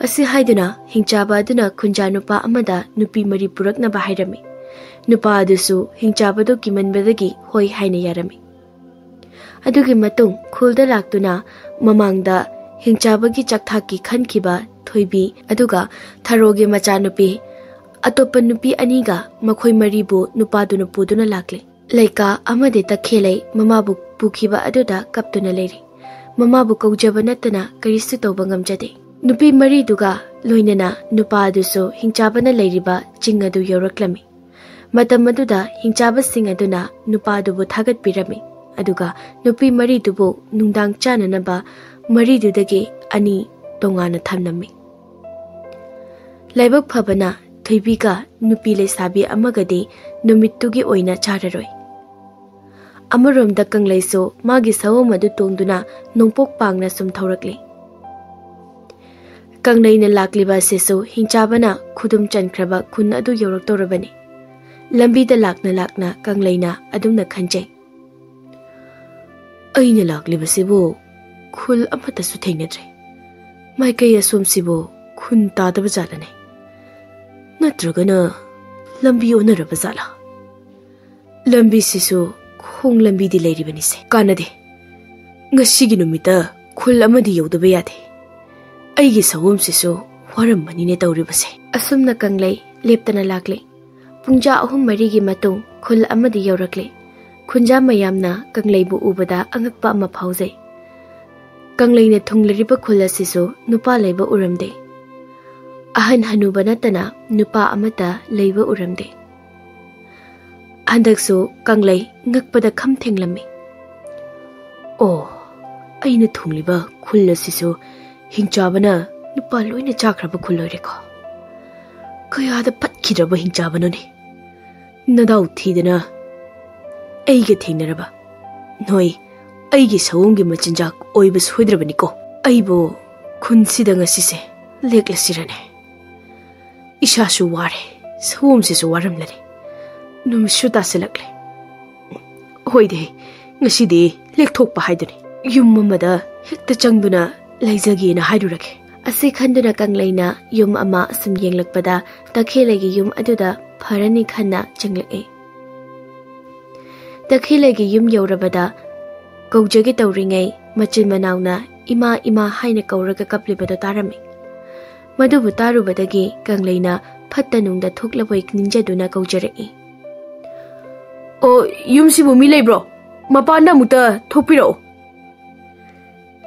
ꯑꯁꯤ ꯍꯥꯏꯗꯨꯅ ꯍꯤꯡꯆꯥꯕ ꯑꯗꯨꯅ ꯈꯨꯟꯖꯥ ꯅꯨꯄꯥ ꯑꯃꯗ ꯅꯨꯄꯤ ꯃꯔꯤ ꯄꯨꯔꯛꯅꯕ ꯍꯥꯏꯔꯝꯃꯤ꯫ ꯅꯨꯄꯥ ꯑꯗꯨꯁꯨ ꯍꯤꯡꯆꯥꯕꯗꯨ ꯀꯤꯃꯟꯕꯗꯒꯤ ꯍꯣꯏ ꯍꯥꯏꯅ ꯌꯥꯔꯝꯃꯤ꯫ ꯑꯗꯨꯒꯤ ꯃꯇꯨꯡ ꯈꯨꯜꯗ ꯂꯥꯛꯇꯨꯅ ꯃꯃꯥꯡꯗ ꯍꯤꯡꯆꯥꯕꯒꯤ ꯆꯥꯛꯊꯥꯛꯀꯤ ꯈꯟꯈꯤꯕ ꯊꯣꯏꯕꯤ ꯑꯗꯨꯒ ꯊꯔꯣꯒꯤ ꯃꯆꯥꯅꯨꯄꯤ ꯑꯇꯣꯞꯄ ꯅꯨꯄꯤ ꯑꯅꯤꯒ ꯃꯈꯣꯏ ꯃꯔꯤꯕꯨ ꯅꯨꯄꯥꯗꯨꯅ ꯄꯨꯗꯨꯅ ꯂꯥꯛꯂꯦ꯫ ꯂꯩꯀꯥ ꯑꯃꯗꯤ ꯇꯈꯦꯜꯂꯩ ꯃꯃꯥꯕꯨ ꯄꯨꯈꯤꯕ ꯑꯗꯨꯗ ꯀꯞꯇꯨꯅ ꯂꯩꯔꯤ꯫ ꯃꯃꯥꯕꯨ ꯀꯧꯖꯕ ꯅꯠꯇꯅ ꯀꯔꯤꯁꯨ ꯇꯧꯕ ꯉꯝꯖꯗꯦ꯫ ꯅꯨꯄꯤ ꯃꯔꯤꯗꯨꯒ ꯂꯣꯏꯅꯅ ꯅꯨꯄꯥ ꯑꯗꯨꯁꯨ ꯍꯤꯡꯆꯥꯕꯅ ꯂꯩꯔꯤꯕ ꯆꯤꯡ ꯑꯗꯨ ꯌꯧꯔꯛꯂꯝꯃꯤ꯫ ꯃꯇꯝ ꯑꯗꯨꯗ ꯍꯤꯡꯆꯥꯕꯁꯤꯡ ꯑꯗꯨꯅ ꯅꯨꯄꯥ ꯑꯗꯨꯕꯨ ꯊꯥꯒꯠꯄꯤꯔꯝꯃꯤ, ꯑꯗꯨꯒ ꯅꯨꯄꯤ ꯃꯔꯤꯗꯨꯕꯨ ꯅꯨꯡꯗꯥꯡ ꯆꯥꯅꯅꯕ ꯃꯔꯤꯗꯨꯗꯒꯤ ꯑꯅꯤ ꯇꯣꯉꯥꯟꯅ ꯊꯝꯂꯝꯃꯤ꯫ ꯂꯥꯏꯕꯛ ꯐꯕꯅ ꯊꯣꯏꯕꯤꯒ ꯅꯨꯄꯤ ꯂꯩꯁꯥꯕꯤ ꯑꯃꯒꯗꯤ ꯅꯨꯃꯤꯠꯇꯨꯒꯤ ꯑꯣꯏꯅ ꯆꯥꯔꯔꯣꯏ꯫ ꯑꯃꯔꯣꯝꯗ ꯀꯪꯂꯩꯁꯨ ꯃꯥꯒꯤ ꯁꯑꯣꯝ ꯑꯗꯨ ꯇꯣꯡꯗꯨꯅ ꯅꯣꯡꯄꯣꯛ ꯄꯥꯡꯅ ꯁꯨꯝ ꯊꯧꯔꯛꯂꯤ꯫ ꯀꯪꯂꯩꯅ ꯂꯥꯛꯂꯤꯕ ꯑꯁꯤꯁꯨ ꯍꯤꯡꯆꯥꯕꯅ ꯈꯨꯗꯨꯝ ꯆꯟꯈ꯭ꯔꯕ ꯈꯨꯟ ꯑꯗꯨ ꯌꯧꯔꯛꯇꯧꯔꯕꯅꯤ꯫ ꯂꯝꯕꯤꯗ ꯂꯥꯛꯅ ꯂꯥꯛꯅ ꯀꯪꯂꯩꯅ ꯑꯗꯨꯝꯅ ꯈꯟꯖꯩ, "ꯑꯩꯅ ꯂꯥꯛꯂꯤꯕꯁꯤꯕꯨ ꯈꯨꯜ ꯑꯃꯠꯇꯁꯨ ꯊꯦꯡꯅꯗ꯭ꯔꯦ꯫ ꯃꯥꯏꯀꯩ ꯑꯁꯣꯝꯁꯤꯕꯨ ꯈꯨꯟ ꯇꯥꯗꯕ ꯖꯥꯠꯂꯅꯦ? ꯅꯠꯇ꯭ꯔꯒꯅ ꯂꯝꯕꯤ ꯑꯣꯟꯅꯔꯕ ꯖꯥꯠꯂꯥ? ꯂꯝꯕꯤꯁꯤꯁꯨ ꯈꯣꯡ ꯂꯝꯕꯤꯗꯤ ꯂꯩꯔꯤꯕꯅꯤꯁꯦ꯫ ꯀꯥꯟꯅꯗꯦ꯫ ꯉꯁꯤꯒꯤ ꯅꯨꯃꯤꯠꯇ ꯈꯨꯜ ꯑꯃꯗꯤ ꯌꯧꯗꯕ ꯌꯥꯗꯦ꯫ ꯑꯩꯒꯤ ꯁꯑꯣꯝꯁꯤꯁꯨ ꯋꯥꯔꯝꯕꯅꯤꯅꯦ ꯇꯧꯔꯤꯕꯁꯦ"꯫ ꯑꯁꯨꯝꯅ ꯀꯪꯂꯩ ꯂꯦꯞꯇꯅ ꯂꯥꯛꯂꯦ꯫ ꯄꯨꯡꯖꯥ ꯑꯍꯨꯝ ꯃꯔꯤꯒꯤ ꯃꯇꯨꯡ ꯈꯨꯜ ꯑꯃꯗꯤ ꯌꯧꯔꯛꯂꯦ꯫ ꯈꯨꯟꯖꯥ ꯃꯌꯥꯝꯅ ꯀꯪꯂꯩꯕꯨ ꯎꯕꯗ ꯑꯉꯛꯄ ꯑꯃ ꯐꯥꯎꯖꯩ꯫ ꯀꯪꯂꯩꯅ ꯊꯨꯡꯂꯔꯤꯕ ꯈꯨꯜ ꯑꯁꯤꯁꯨ ꯅꯨꯄꯥ ꯂꯩꯕ ꯎꯔꯝꯗꯦ꯫ ꯑꯍꯟ ꯍꯅꯨꯕ ꯅꯠꯇꯅ ꯅꯨꯄꯥ ꯑꯃꯠꯇ ꯂꯩꯕ ꯎꯔꯝꯗꯦ꯫ ꯍꯟꯗꯛꯁꯨ ꯀꯪꯂꯩ ꯉꯛꯄꯗ ꯈꯝ ꯊꯦꯡꯂꯝꯃꯤ꯫ "ꯑꯣ, ꯑꯩꯅ ꯊꯨꯡꯂꯤꯕ ꯈꯨꯜ ꯑꯁꯤꯁꯨ ꯍꯤꯡꯆꯥꯕꯅ ꯅꯨꯄꯥ ꯂꯣꯏꯅ ꯆꯥꯈ꯭ꯔꯕ ꯈꯨꯜ ꯑꯣꯏꯔꯦꯀꯣ꯫ ꯀꯌꯥꯗ ꯐꯠꯈꯤꯗ꯭ꯔꯕ ꯍꯤꯡꯆꯥꯕꯅꯣꯅꯦ! ꯅꯗꯥꯎ ꯊꯤꯗꯅ ꯑꯩꯒ ꯊꯦꯡꯅꯔꯕ꯫ ꯅꯣꯏ ꯑꯩꯒꯤ ꯁꯑꯣꯝꯒꯤ ꯃꯆꯤꯟꯖꯥꯛ ꯑꯣꯏꯕ ꯁꯣꯏꯗ꯭ꯔꯕꯅꯤꯀꯣ꯫ ꯑꯩꯕꯨ ꯈꯨꯟꯁꯤꯗ ꯉꯁꯤꯁꯦ ꯂꯦꯛꯂꯁꯤꯔꯅꯦ? ꯏꯁꯥꯁꯨ ꯋꯥꯔꯦ, ꯁꯑꯣꯝꯁꯤꯁꯨ ꯋꯥꯔꯝꯂꯅꯤ꯫ ꯅꯨꯃꯤꯠꯁꯨ ꯇꯥꯁꯤꯜꯂꯛꯂꯦ꯫ ꯍꯣꯏꯗꯦ, ꯉꯁꯤꯗꯤ ꯂꯦꯛꯊꯣꯛꯄ ꯍꯥꯏꯗꯨꯅꯤ꯫ ꯌꯨꯝ ꯑꯃꯗ ꯍꯦꯛꯇ ꯆꯪꯗꯨꯅ ꯂꯩꯖꯒꯦꯅ ꯍꯥꯏꯔꯨꯔꯒꯦ"꯫ ꯑꯁꯤ ꯈꯟꯗꯨꯅ ꯀꯪꯂꯩꯅ ꯌꯨꯝ ꯑꯃ ꯑꯁꯨꯝ ꯌꯦꯡꯂꯛꯄꯗ ꯇꯈꯦꯜꯂꯩꯒꯤ ꯌꯨꯝ ꯑꯗꯨꯗ ꯐꯔꯅꯤ ꯈꯟꯅ ꯆꯪꯂꯛꯏ꯫ ꯇꯈꯦꯜꯂꯩꯒꯤ ꯌꯨꯝ ꯌꯧꯔꯕꯗ ꯀꯧꯖꯒꯦ ꯇꯧꯔꯤꯉꯩ ꯃꯆꯤꯟ ꯃꯅꯥꯎꯅ "ꯏꯃꯥ, ꯏꯃꯥ" ꯍꯥꯏꯅ ꯀꯧꯔꯒ ꯀꯞꯂꯤꯕꯗꯣ ꯇꯥꯔꯝꯃꯤ꯫ ꯃꯗꯨꯕꯨ ꯇꯥꯔꯨꯕꯗꯒꯤ ꯀꯪꯂꯩꯅ ꯐꯠꯇ ꯅꯨꯡꯗ ꯊꯣꯛꯂꯕꯣꯏ ꯅꯤꯡꯖꯗꯨꯅ ꯀꯧꯖꯔꯛꯏ꯫ "ꯑꯣ, ꯌꯨꯝꯁꯤꯕꯨ ꯃꯤ ꯂꯩꯕ꯭ꯔꯣ? ꯃꯄꯥꯟꯗ ꯑꯃꯨꯛꯇ ꯊꯣꯛꯄꯤꯔꯛꯎ꯫"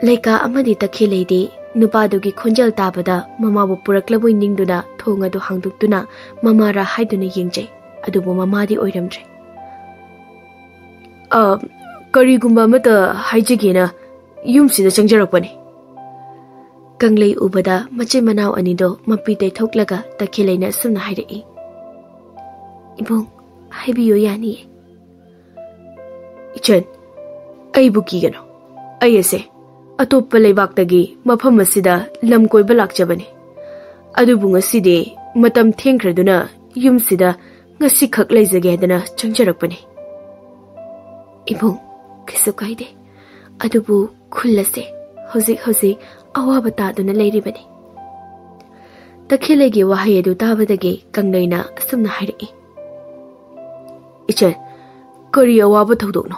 ꯂꯩꯀꯥ ꯑꯃꯗꯤ ꯇꯈꯦꯜꯂꯩꯗꯤ ꯅꯨꯄꯥꯗꯨꯒꯤ ꯈꯣꯟꯖꯦꯜ ꯇꯥꯕꯗ ꯃꯃꯥꯕꯨ ꯄꯨꯔꯛꯂꯕꯣꯏ ꯅꯤꯡꯗꯨꯅ ꯊꯣꯡ ꯑꯗꯨ ꯍꯥꯡꯗꯣꯛꯇꯨꯅ ꯃꯃꯥꯔꯥ ꯍꯥꯏꯗꯨꯅ ꯌꯦꯡꯖꯩ꯫ ꯑꯗꯨꯕꯨ ꯃꯃꯥꯗꯤ ꯑꯣꯏꯔꯝꯗ꯭ꯔꯦ꯫ "ꯑ, ꯀꯔꯤꯒꯨꯝꯕ ꯑꯃꯇ ꯍꯥꯏꯖꯒꯦꯅ ꯌꯨꯝꯁꯤꯗ ꯆꯪꯖꯔꯛꯄꯅꯤ꯫" ꯀꯪꯂꯩ ꯎꯕꯗ ꯃꯆꯤꯟ ꯃꯅꯥꯎ ꯑꯅꯤꯗꯣ ꯃꯄꯤ ꯇꯩꯊꯣꯛꯂꯒ ꯇꯈꯦꯜꯂꯩꯅ ꯑꯁꯨꯝꯅ ꯍꯥꯏꯔꯛꯏ꯫ "ꯏꯕꯨꯡ, ꯍꯥꯏꯕꯤꯌꯨ, ꯌꯥꯅꯤꯌꯦ꯫" "ꯏꯆꯟ, ꯑꯩꯕꯨ ꯀꯤꯒꯅꯨ꯫ ꯑꯩ ꯑꯁꯦ ꯑꯇꯣꯞꯄ ꯂꯩꯕꯥꯛꯇꯒꯤ ꯃꯐꯝ ꯑꯁꯤꯗ ꯂꯝ ꯀꯣꯏꯕ ꯂꯥꯛꯆꯕꯅꯤ꯫ ꯑꯗꯨꯕꯨ ꯉꯁꯤꯗꯤ ꯃꯇꯝ ꯊꯦꯡꯈ꯭ꯔꯗꯨꯅ ꯌꯨꯝꯁꯤꯗ ꯉꯁꯤꯈꯛ ꯂꯩꯖꯒꯦ ꯍꯥꯏꯗꯅ ꯆꯪꯖꯔꯛꯄꯅꯤ꯫" "ꯏꯕꯨꯡ, ꯀꯩꯁꯨ ꯀꯥꯏꯗꯦ꯫ ꯑꯗꯨꯕꯨ ꯈꯨꯜ ꯑꯁꯦ ꯍꯧꯖꯤꯛ ꯍꯧꯖꯤꯛ ꯑꯋꯥꯕ ꯇꯥꯗꯨꯅ ꯂꯩꯔꯤꯕꯅꯤ꯫" ꯇꯈꯦꯜꯂꯩꯒꯤ ꯋꯥꯍꯩ ꯑꯗꯨ ꯇꯥꯕꯗꯒꯤ ꯀꯪꯂꯩꯅ ꯑꯁꯨꯝꯅ ꯍꯥꯏꯔꯛꯏ꯫ "ꯏꯆꯟ, ꯀꯔꯤ ꯑꯋꯥꯕ ꯊꯧꯗꯣꯛꯅꯣ?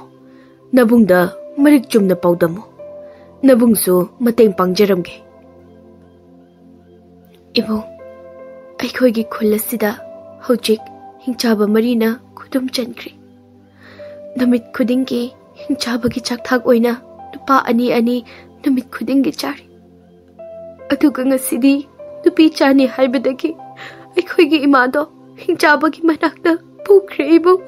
ꯅꯕꯨꯡꯗ ꯃꯔꯤꯛ ꯆꯨꯝꯅ ꯄꯥꯎꯗꯝꯃꯨ꯫ ꯅꯕꯨꯡꯁꯨ ꯃꯇꯦꯡ ꯄꯥꯡꯖꯔꯝꯒꯦ꯫" "ꯏꯕꯨꯡ, ꯑꯩꯈꯣꯏꯒꯤ ꯈꯨꯜ ꯑꯁꯤꯗ ꯍꯧꯖꯤꯛ ꯍꯤꯡꯆꯥꯕ ꯃꯔꯤꯅ ꯈꯨꯗꯨꯝ ꯆꯟꯈ꯭ꯔꯦ꯫ ꯅꯨꯃꯤꯠ ꯈꯨꯗꯤꯡꯒꯤ ꯍꯤꯡꯆꯥꯕꯒꯤ ꯆꯥꯛꯊꯥꯛ ꯑꯣꯏꯅ ꯅꯨꯄꯥ ꯑꯅꯤ ꯑꯅꯤ ꯅꯨꯃꯤꯠ ꯈꯨꯗꯤꯡꯒꯤ ꯆꯥꯔꯤ꯫ ꯑꯗꯨꯒ ꯉꯁꯤꯗꯤ ꯅꯨꯄꯤ ꯆꯥꯅꯤ ꯍꯥꯏꯕꯗꯒꯤ ꯑꯩꯈꯣꯏꯒꯤ ꯏꯃꯥꯗꯣ ꯍꯤꯡꯆꯥꯕꯒꯤ ꯃꯅꯥꯛꯇ ꯄꯨꯈ꯭ꯔꯦ, ꯏꯕꯨꯡ꯫"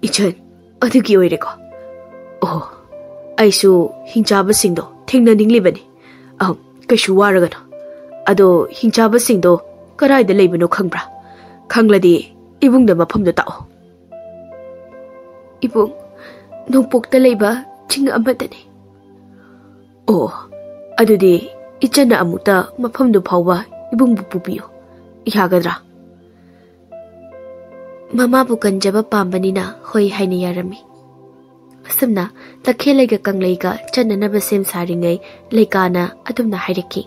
"ꯏꯆꯟ, ꯑꯗꯨꯒꯤ ꯑꯣꯏꯔꯦꯀꯣ꯫ ꯑꯣ, ꯑꯩꯁꯨ ꯍꯤꯡꯆꯥꯕꯁꯤꯡꯗꯣ ꯊꯦꯡꯅꯅꯤꯡꯂꯤꯕꯅꯤ꯫ ꯑꯍꯝ, ꯀꯩꯁꯨ ꯋꯥꯔꯒꯅꯨ꯫ ꯑꯗꯣ ꯍꯤꯡꯆꯥꯕꯁꯤꯡꯗꯣ ꯀꯗꯥꯏꯗ ꯂꯩꯕꯅꯣ ꯈꯪꯕ꯭ꯔꯥ? ꯈꯪꯂꯗꯤ ꯏꯕꯨꯡꯗ ꯃꯐꯝꯗꯣ ꯇꯥꯛꯑꯣ꯫" "ꯏꯕꯨꯡ, ꯅꯣꯡꯄꯣꯛꯇ ꯂꯩꯕ ꯆꯤꯡ ꯑꯃꯗꯅꯤ꯫" "ꯑꯣ, ꯑꯗꯨꯗꯤ ꯏꯆꯟꯅ ꯑꯃꯨꯛꯇ ꯃꯐꯝꯗꯨ ꯐꯥꯎꯕ ꯏꯕꯨꯡꯕꯨ ꯄꯨꯕꯤꯌꯨ꯫ ꯌꯥꯒꯗ꯭ꯔꯥ?" ꯃꯃꯥꯕꯨ ꯀꯟꯖꯕ ꯄꯥꯝꯕꯅꯤꯅ ꯍꯣꯏ ꯍꯥꯏꯅ ꯌꯥꯔꯝꯃꯤ꯫ ꯑꯁꯨꯝꯅ ꯇꯈꯦꯜꯂꯩꯒ ꯀꯪꯂꯩꯒ ꯆꯠꯅꯅꯕ ꯁꯦꯝ ꯁꯥꯔꯤꯉꯩ ꯂꯩꯀꯥꯅ ꯑꯗꯨꯝꯅ ꯍꯥꯏꯔꯛꯈꯤ꯫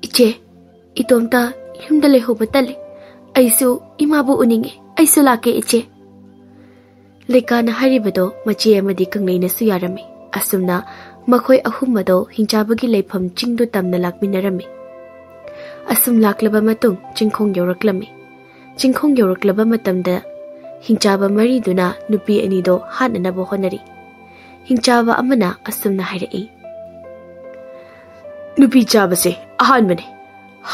"ꯏꯆꯦ, ꯏꯇꯣꯝꯇ ꯌꯨꯝꯗ ꯂꯩꯍꯧꯕ ꯇꯜꯂꯦ꯫ ꯑꯩꯁꯨ ꯏꯃꯥꯕꯨ ꯎꯅꯤꯡꯉꯦ꯫ ꯑꯩꯁꯨ ꯂꯥꯛꯀꯦ, ꯏꯆꯦ꯫" ꯂꯩꯀꯥꯅ ꯍꯥꯏꯔꯤꯕꯗꯣ ꯃꯆꯦ ꯑꯃꯗꯤ ꯀꯪꯂꯩꯅꯁꯨ ꯌꯥꯔꯝꯃꯤ꯫ ꯑꯁꯨꯝꯅ ꯃꯈꯣꯏ ꯑꯍꯨꯝ ꯑꯗꯣ ꯍꯤꯡꯆꯥꯕꯒꯤ ꯂꯩꯐꯝ ꯆꯤꯡꯗꯨ ꯇꯝꯅ ꯂꯥꯛꯃꯤꯟꯅꯔꯝꯃꯤ꯫ ꯑꯁꯨꯝ ꯂꯥꯛꯂꯕ ꯃꯇꯨꯡ ꯆꯤꯡꯈꯣꯡ ꯌꯧꯔꯛꯂꯝꯃꯤ꯫ ꯆꯤꯡꯈꯣꯡ ꯌꯧꯔꯛꯂꯕ ꯃꯇꯝꯗ ꯍꯤꯡꯆꯥꯕ ꯃꯔꯤꯗꯨꯅ ꯅꯨꯄꯤ ꯑꯅꯤꯗꯣ ꯍꯥꯠꯅꯅꯕ ꯍꯣꯠꯅꯔꯤ꯫ ꯍꯤꯡꯆꯥꯕ ꯑꯃꯅ ꯑꯁꯨꯝꯅ ꯍꯥꯏꯔꯛꯏ, "ꯅꯨꯄꯤ ꯆꯥꯕꯁꯦ ꯑꯍꯥꯟꯕꯅꯦ꯫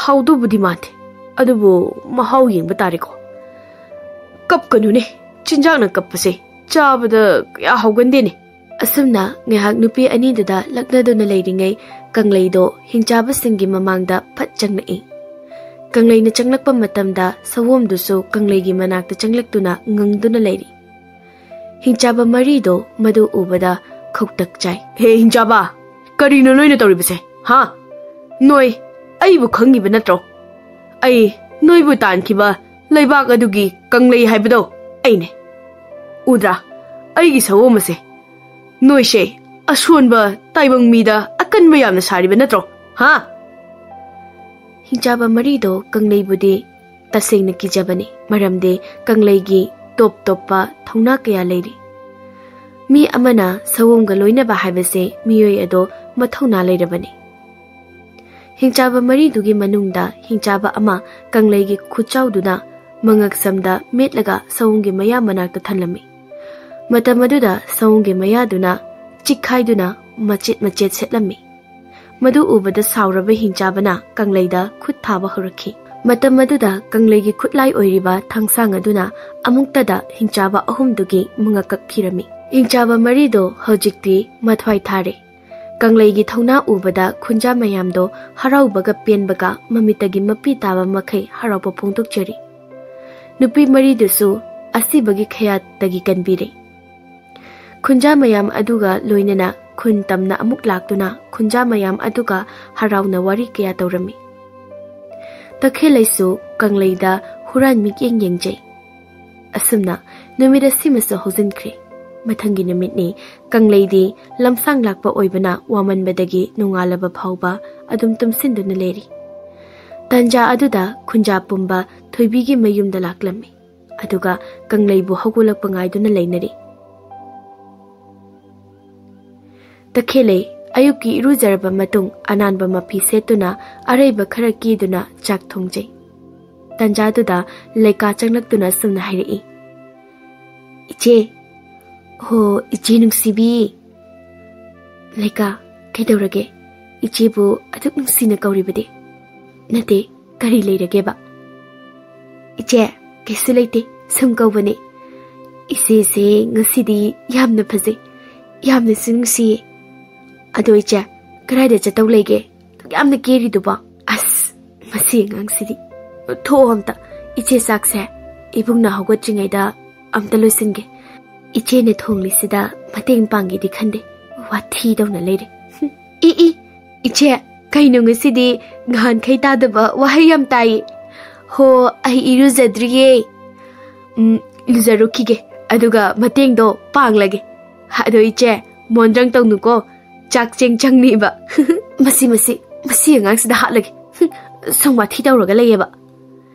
ꯍꯥꯎꯗꯧꯕꯨꯗꯤ ꯃꯥꯟꯗꯦ, ꯑꯗꯨꯕꯨ ꯃꯍꯥꯎ ꯌꯦꯡꯕ ꯇꯥꯔꯦꯀꯣ꯫ ꯀꯞꯀꯅꯨꯅꯦ, ꯆꯤꯟꯖꯥꯛꯅ ꯀꯞꯄꯁꯦ ꯆꯥꯕꯗ ꯀꯌꯥ ꯍꯥꯎꯒꯟꯗꯦꯅꯦ꯫" ꯑꯁꯨꯝꯅ ꯉꯥꯏꯍꯥꯛ ꯅꯨꯄꯤ ꯑꯅꯤꯗꯨꯗ ꯂꯛꯅꯗꯨꯅ ꯂꯩꯔꯤꯉꯩ, ꯀꯪꯂꯩꯗꯣ ꯍꯤꯡꯆꯥꯕꯁꯤꯡꯒꯤ ꯃꯃꯥꯡꯗ ꯐꯠ ꯆꯪꯂꯛꯏ꯫ ꯀꯪꯂꯩꯅ ꯆꯪꯂꯛꯄ ꯃꯇꯝꯗ ꯁꯑꯣꯝꯗꯨꯁꯨ ꯀꯪꯂꯩꯒꯤ ꯃꯅꯥꯛꯇ ꯆꯪꯂꯛꯇꯨꯅ ꯉꯪꯗꯨꯅ ꯂꯩꯔꯤ꯫ ꯍꯤꯡꯆꯥꯕ ꯃꯔꯤꯗꯣ ꯃꯗꯨ ꯎꯕꯗ ꯈꯧꯇꯛ ꯆꯥꯏ꯫ "ꯍꯦ ꯍꯤꯡꯆꯥꯕ, ꯀꯔꯤꯅꯣ ꯅꯣꯏꯅ ꯇꯧꯔꯤꯕꯁꯦ? ꯍꯥ? ꯅꯣꯏ ꯑꯩꯕꯨ ꯈꯪꯉꯤꯕ ꯅꯠꯇ꯭ꯔꯣ? ꯑꯩ ꯅꯣꯏꯕꯨ ꯇꯥꯟꯈꯤꯕ ꯂꯩꯕꯥꯛ ꯑꯗꯨꯒꯤ ꯀꯪꯂꯩ ꯍꯥꯏꯕꯗꯣ ꯑꯩꯅꯦ꯫ ꯎꯗ꯭ꯔꯥ? ꯑꯩꯒꯤ ꯁꯑꯣꯝ ꯑꯁꯦ꯫ ꯅꯣꯏꯁꯦ ꯑꯁꯣꯟꯕ ꯇꯥꯏꯕꯪ ꯃꯤꯗ ꯑꯀꯟꯕ ꯌꯥꯝꯅ ꯁꯥꯔꯤꯕ ꯅꯠꯇ꯭ꯔꯣ? ꯍꯥ?" ꯍꯤꯡꯆꯥꯕ ꯃꯔꯤꯗꯣ ꯀꯪꯂꯩꯕꯨꯗꯤ ꯇꯁꯦꯡꯅ ꯀꯤꯖꯕꯅꯤ, ꯃꯔꯝꯗꯤ ꯀꯪꯂꯩꯒꯤ ꯇꯣꯞ ꯇꯣꯞꯄ ꯊꯧꯅꯥ ꯀꯌꯥ ꯂꯩꯔꯤ꯫ ꯃꯤ ꯑꯃꯅ ꯁꯑꯣꯝꯒ ꯂꯣꯏꯅꯕ ꯍꯥꯏꯕꯁꯦ ꯃꯤꯑꯣꯏ ꯑꯗꯣ ꯃꯊꯧꯅꯥ ꯂꯩꯔꯕꯅꯤ꯫ ꯍꯤꯡꯆꯥꯕ ꯃꯔꯤꯗꯨꯒꯤ ꯃꯅꯨꯡꯗ ꯍꯤꯡꯆꯥꯕ ꯑꯃ ꯀꯪꯂꯩꯒꯤ ꯈꯨꯠꯆꯥꯎꯗꯨꯅ ꯃꯉꯛꯁꯝꯗ ꯃꯦꯠꯂꯒ ꯁꯑꯣꯝꯒꯤ ꯃꯌꯥ ꯃꯅꯥꯛꯇ ꯊꯝꯂꯝꯃꯤ꯫ ꯃꯇꯝ ꯑꯗꯨꯗ ꯁꯑꯣꯝꯒꯤ ꯃꯌꯥꯗꯨꯅ ꯆꯤꯛꯈꯥꯏꯗꯨꯅ ꯃꯆꯦꯠ ꯃꯆꯦꯠ ꯁꯦꯠꯂꯝꯃꯤ꯫ ꯃꯗꯨ ꯎꯕꯗ ꯁꯥꯎꯔꯕ ꯍꯤꯡꯆꯥꯕꯅ ꯀꯪꯂꯩꯗ ꯈꯨꯠ ꯊꯥꯕ ꯍꯧꯔꯛꯈꯤ꯫ ꯃꯇꯝ ꯑꯗꯨꯗ ꯀꯪꯂꯩꯒꯤ ꯈꯨꯠꯂꯥꯏ ꯑꯣꯏꯔꯤꯕ ꯊꯥꯡꯁꯥꯡ ꯑꯗꯨꯅ ꯑꯃꯨꯛꯇꯗ ꯍꯤꯡꯆꯥꯕ ꯑꯍꯨꯝꯗꯨꯒꯤ ꯃꯉꯛ ꯀꯛꯈꯤꯔꯝꯃꯤ꯫ ꯍꯤꯡꯆꯥꯕ ꯃꯔꯤꯗꯣ ꯍꯧꯖꯤꯛꯇꯤ ꯃꯊ꯭ꯋꯥꯏ ꯊꯥꯔꯦ꯫ ꯀꯪꯂꯩꯒꯤ ꯊꯧꯅꯥ ꯎꯕꯗ ꯈꯨꯟꯖꯥ ꯃꯌꯥꯝꯗꯣ ꯍꯔꯥꯎꯕꯒ ꯄꯦꯟꯕꯒ ꯃꯃꯤꯠꯇꯒꯤ ꯃꯄꯤ ꯇꯥꯕ ꯃꯈꯩ ꯍꯔꯥꯎꯕ ꯐꯣꯡꯗꯣꯛꯆꯔꯤ꯫ ꯅꯨꯄꯤ ꯃꯔꯤꯗꯨꯁꯨ ꯑꯁꯤꯕꯒꯤ ꯈꯌꯥꯠꯇꯒꯤ ꯀꯟꯕꯤꯔꯦ꯫ ꯈꯨꯟꯖꯥ ꯃꯌꯥꯝ ꯑꯗꯨꯒ ꯂꯣꯏꯅꯅ ꯈꯨꯟ ꯇꯝꯅ ꯑꯃꯨꯛ ꯂꯥꯛꯇꯨꯅ ꯈꯨꯟꯖꯥ ꯃꯌꯥꯝ ꯑꯗꯨꯒ ꯍꯔꯥꯎꯅ ꯋꯥꯔꯤ ꯀꯌꯥ ꯇꯧꯔꯝꯃꯤ꯫ ꯇꯈꯦꯜꯂꯩꯁꯨ ꯀꯪꯂꯩꯗ ꯍꯨꯔꯥꯟ ꯃꯤꯠꯌꯦꯡ ꯌꯦꯡꯖꯩ꯫ ꯑꯁꯨꯝꯅ ꯅꯨꯃꯤꯠ ꯑꯁꯤꯃꯁꯨ ꯍꯧꯖꯤꯟꯈ꯭ꯔꯦ꯫ ꯃꯊꯪꯒꯤ ꯅꯨꯃꯤꯠꯅꯤ꯫ ꯀꯪꯂꯩꯗꯤ ꯂꯝꯁꯥꯡ ꯂꯥꯛꯄ ꯑꯣꯏꯕꯅ ꯋꯥꯃꯟꯕꯗꯒꯤ ꯅꯣꯡꯉꯥꯜꯂꯕ ꯐꯥꯎꯕ ꯑꯗꯨꯝ ꯇꯨꯝꯁꯤꯟꯗꯨꯅ ꯂꯩꯔꯤ꯫ ꯇꯟꯖꯥ ꯑꯗꯨꯗ ꯈꯨꯟꯖꯥ ꯄꯨꯝꯕ ꯊꯣꯏꯕꯤꯒꯤ ꯃꯌꯨꯝꯗ ꯂꯥꯛꯂꯝꯃꯤ꯫ ꯑꯗꯨꯒ ꯀꯪꯂꯩꯕꯨ ꯍꯧꯒꯠꯂꯛꯄ ꯉꯥꯏꯗꯨꯅ ꯂꯩꯅꯔꯤ꯫ ꯇꯈꯦꯜꯂꯩ ꯑꯌꯨꯛꯀꯤ ꯏꯔꯨꯖꯔꯕ ꯃꯇꯨꯡ ꯑꯅꯥꯟꯕ ꯃꯐꯤ ꯁꯦꯠꯇꯨꯅ ꯑꯔꯩꯕ ꯈꯔ ꯀꯦꯗꯨꯅ ꯆꯥꯛ ꯊꯣꯡꯖꯩ꯫ ꯇꯟꯖꯥꯗꯨꯗ ꯂꯩꯀꯥ ꯆꯪꯂꯛꯇꯨꯅ ꯁꯨꯝꯅ ꯍꯥꯏꯔꯛꯏ, "ꯏꯆꯦ, ꯍꯣ, ꯏꯆꯦ ꯅꯨꯡꯁꯤꯕꯤ꯫" "ꯂꯩꯀꯥ, ꯀꯩꯗꯧꯔꯒꯦ? ꯏꯆꯦꯕꯨ ꯑꯗꯨꯛ ꯅꯨꯡꯁꯤꯅ ꯀꯧꯔꯤꯕꯗꯤ?" "ꯅꯠꯇꯦ, ꯀꯔꯤ ꯂꯩꯔꯒꯦꯕ?" "ꯏꯆꯦ, ꯀꯩꯁꯨ ꯂꯩꯇꯦ, ꯁꯨꯝ ꯀꯧꯕꯅꯦ꯫ ꯏꯆꯦꯁꯦ ꯉꯁꯤꯗꯤ ꯌꯥꯝꯅ ꯐꯖꯩ, ꯌꯥꯝꯅꯁꯨ ꯅꯨꯡꯁꯤꯌꯦ꯫ ꯑꯗꯣ ꯏꯆꯦ, ꯀꯗꯥꯏꯗ ꯆꯠꯇꯧ ꯂꯩꯒꯦ? ꯑꯗꯨꯛ ꯌꯥꯝꯅ ꯀꯦꯔꯤꯗꯨꯕꯣ?" "ꯑꯁ, ꯃꯁꯤ ꯑꯉꯥꯡꯁꯤꯗꯤ꯫ ꯊꯣꯛꯑꯣ ꯑꯝꯇ, ꯏꯆꯦ ꯆꯥꯛꯁꯦ ꯏꯕꯨꯡꯅ ꯍꯧꯒꯠꯇ꯭ꯔꯤꯉꯩꯗ ꯑꯝꯇ ꯂꯣꯏꯁꯤꯟꯒꯦ꯫ ꯏꯆꯦꯅ ꯊꯣꯡꯂꯤꯁꯤꯗ ꯃꯇꯦꯡ ꯄꯥꯡꯒꯦꯗꯤ ꯈꯟꯗꯦ, ꯋꯥꯊꯤ ꯇꯧꯅ ꯂꯩꯔꯦ꯫" "ꯏ ꯏ, ꯏꯆꯦ, ꯀꯩꯅꯣ ꯉꯁꯤꯗꯤ ꯅꯍꯥꯟꯈꯩ ꯇꯥꯗꯕ ꯋꯥꯍꯩ ꯌꯥꯝ ꯇꯥꯏꯌꯦ꯫ ꯍꯣ, ꯑꯩ ꯏꯔꯨꯖꯗ꯭ꯔꯤꯌꯦ꯫ ꯎꯝ, ꯂꯨꯖꯔꯨꯈꯤꯒꯦ, ꯑꯗꯨꯒ ꯃꯇꯦꯡꯗꯣ ꯄꯥꯡꯂꯒꯦ꯫ ꯑꯗꯣ ꯏꯆꯦ, ꯃꯣꯟꯗ꯭ꯔꯪ ꯇꯧꯅꯨꯀꯣ, ꯆꯥꯛ ꯆꯦꯡ ꯆꯪꯅꯤꯕ꯫" "ꯃꯁꯤ, ꯃꯁꯤ, ꯃꯁꯤ ꯑꯉꯥꯡꯁꯤꯗ ꯍꯥꯠꯂꯒꯦ꯫ ꯁꯨꯝ ꯋꯥꯊꯤ ꯇꯧꯔꯒ ꯂꯩꯌꯦꯕ꯫"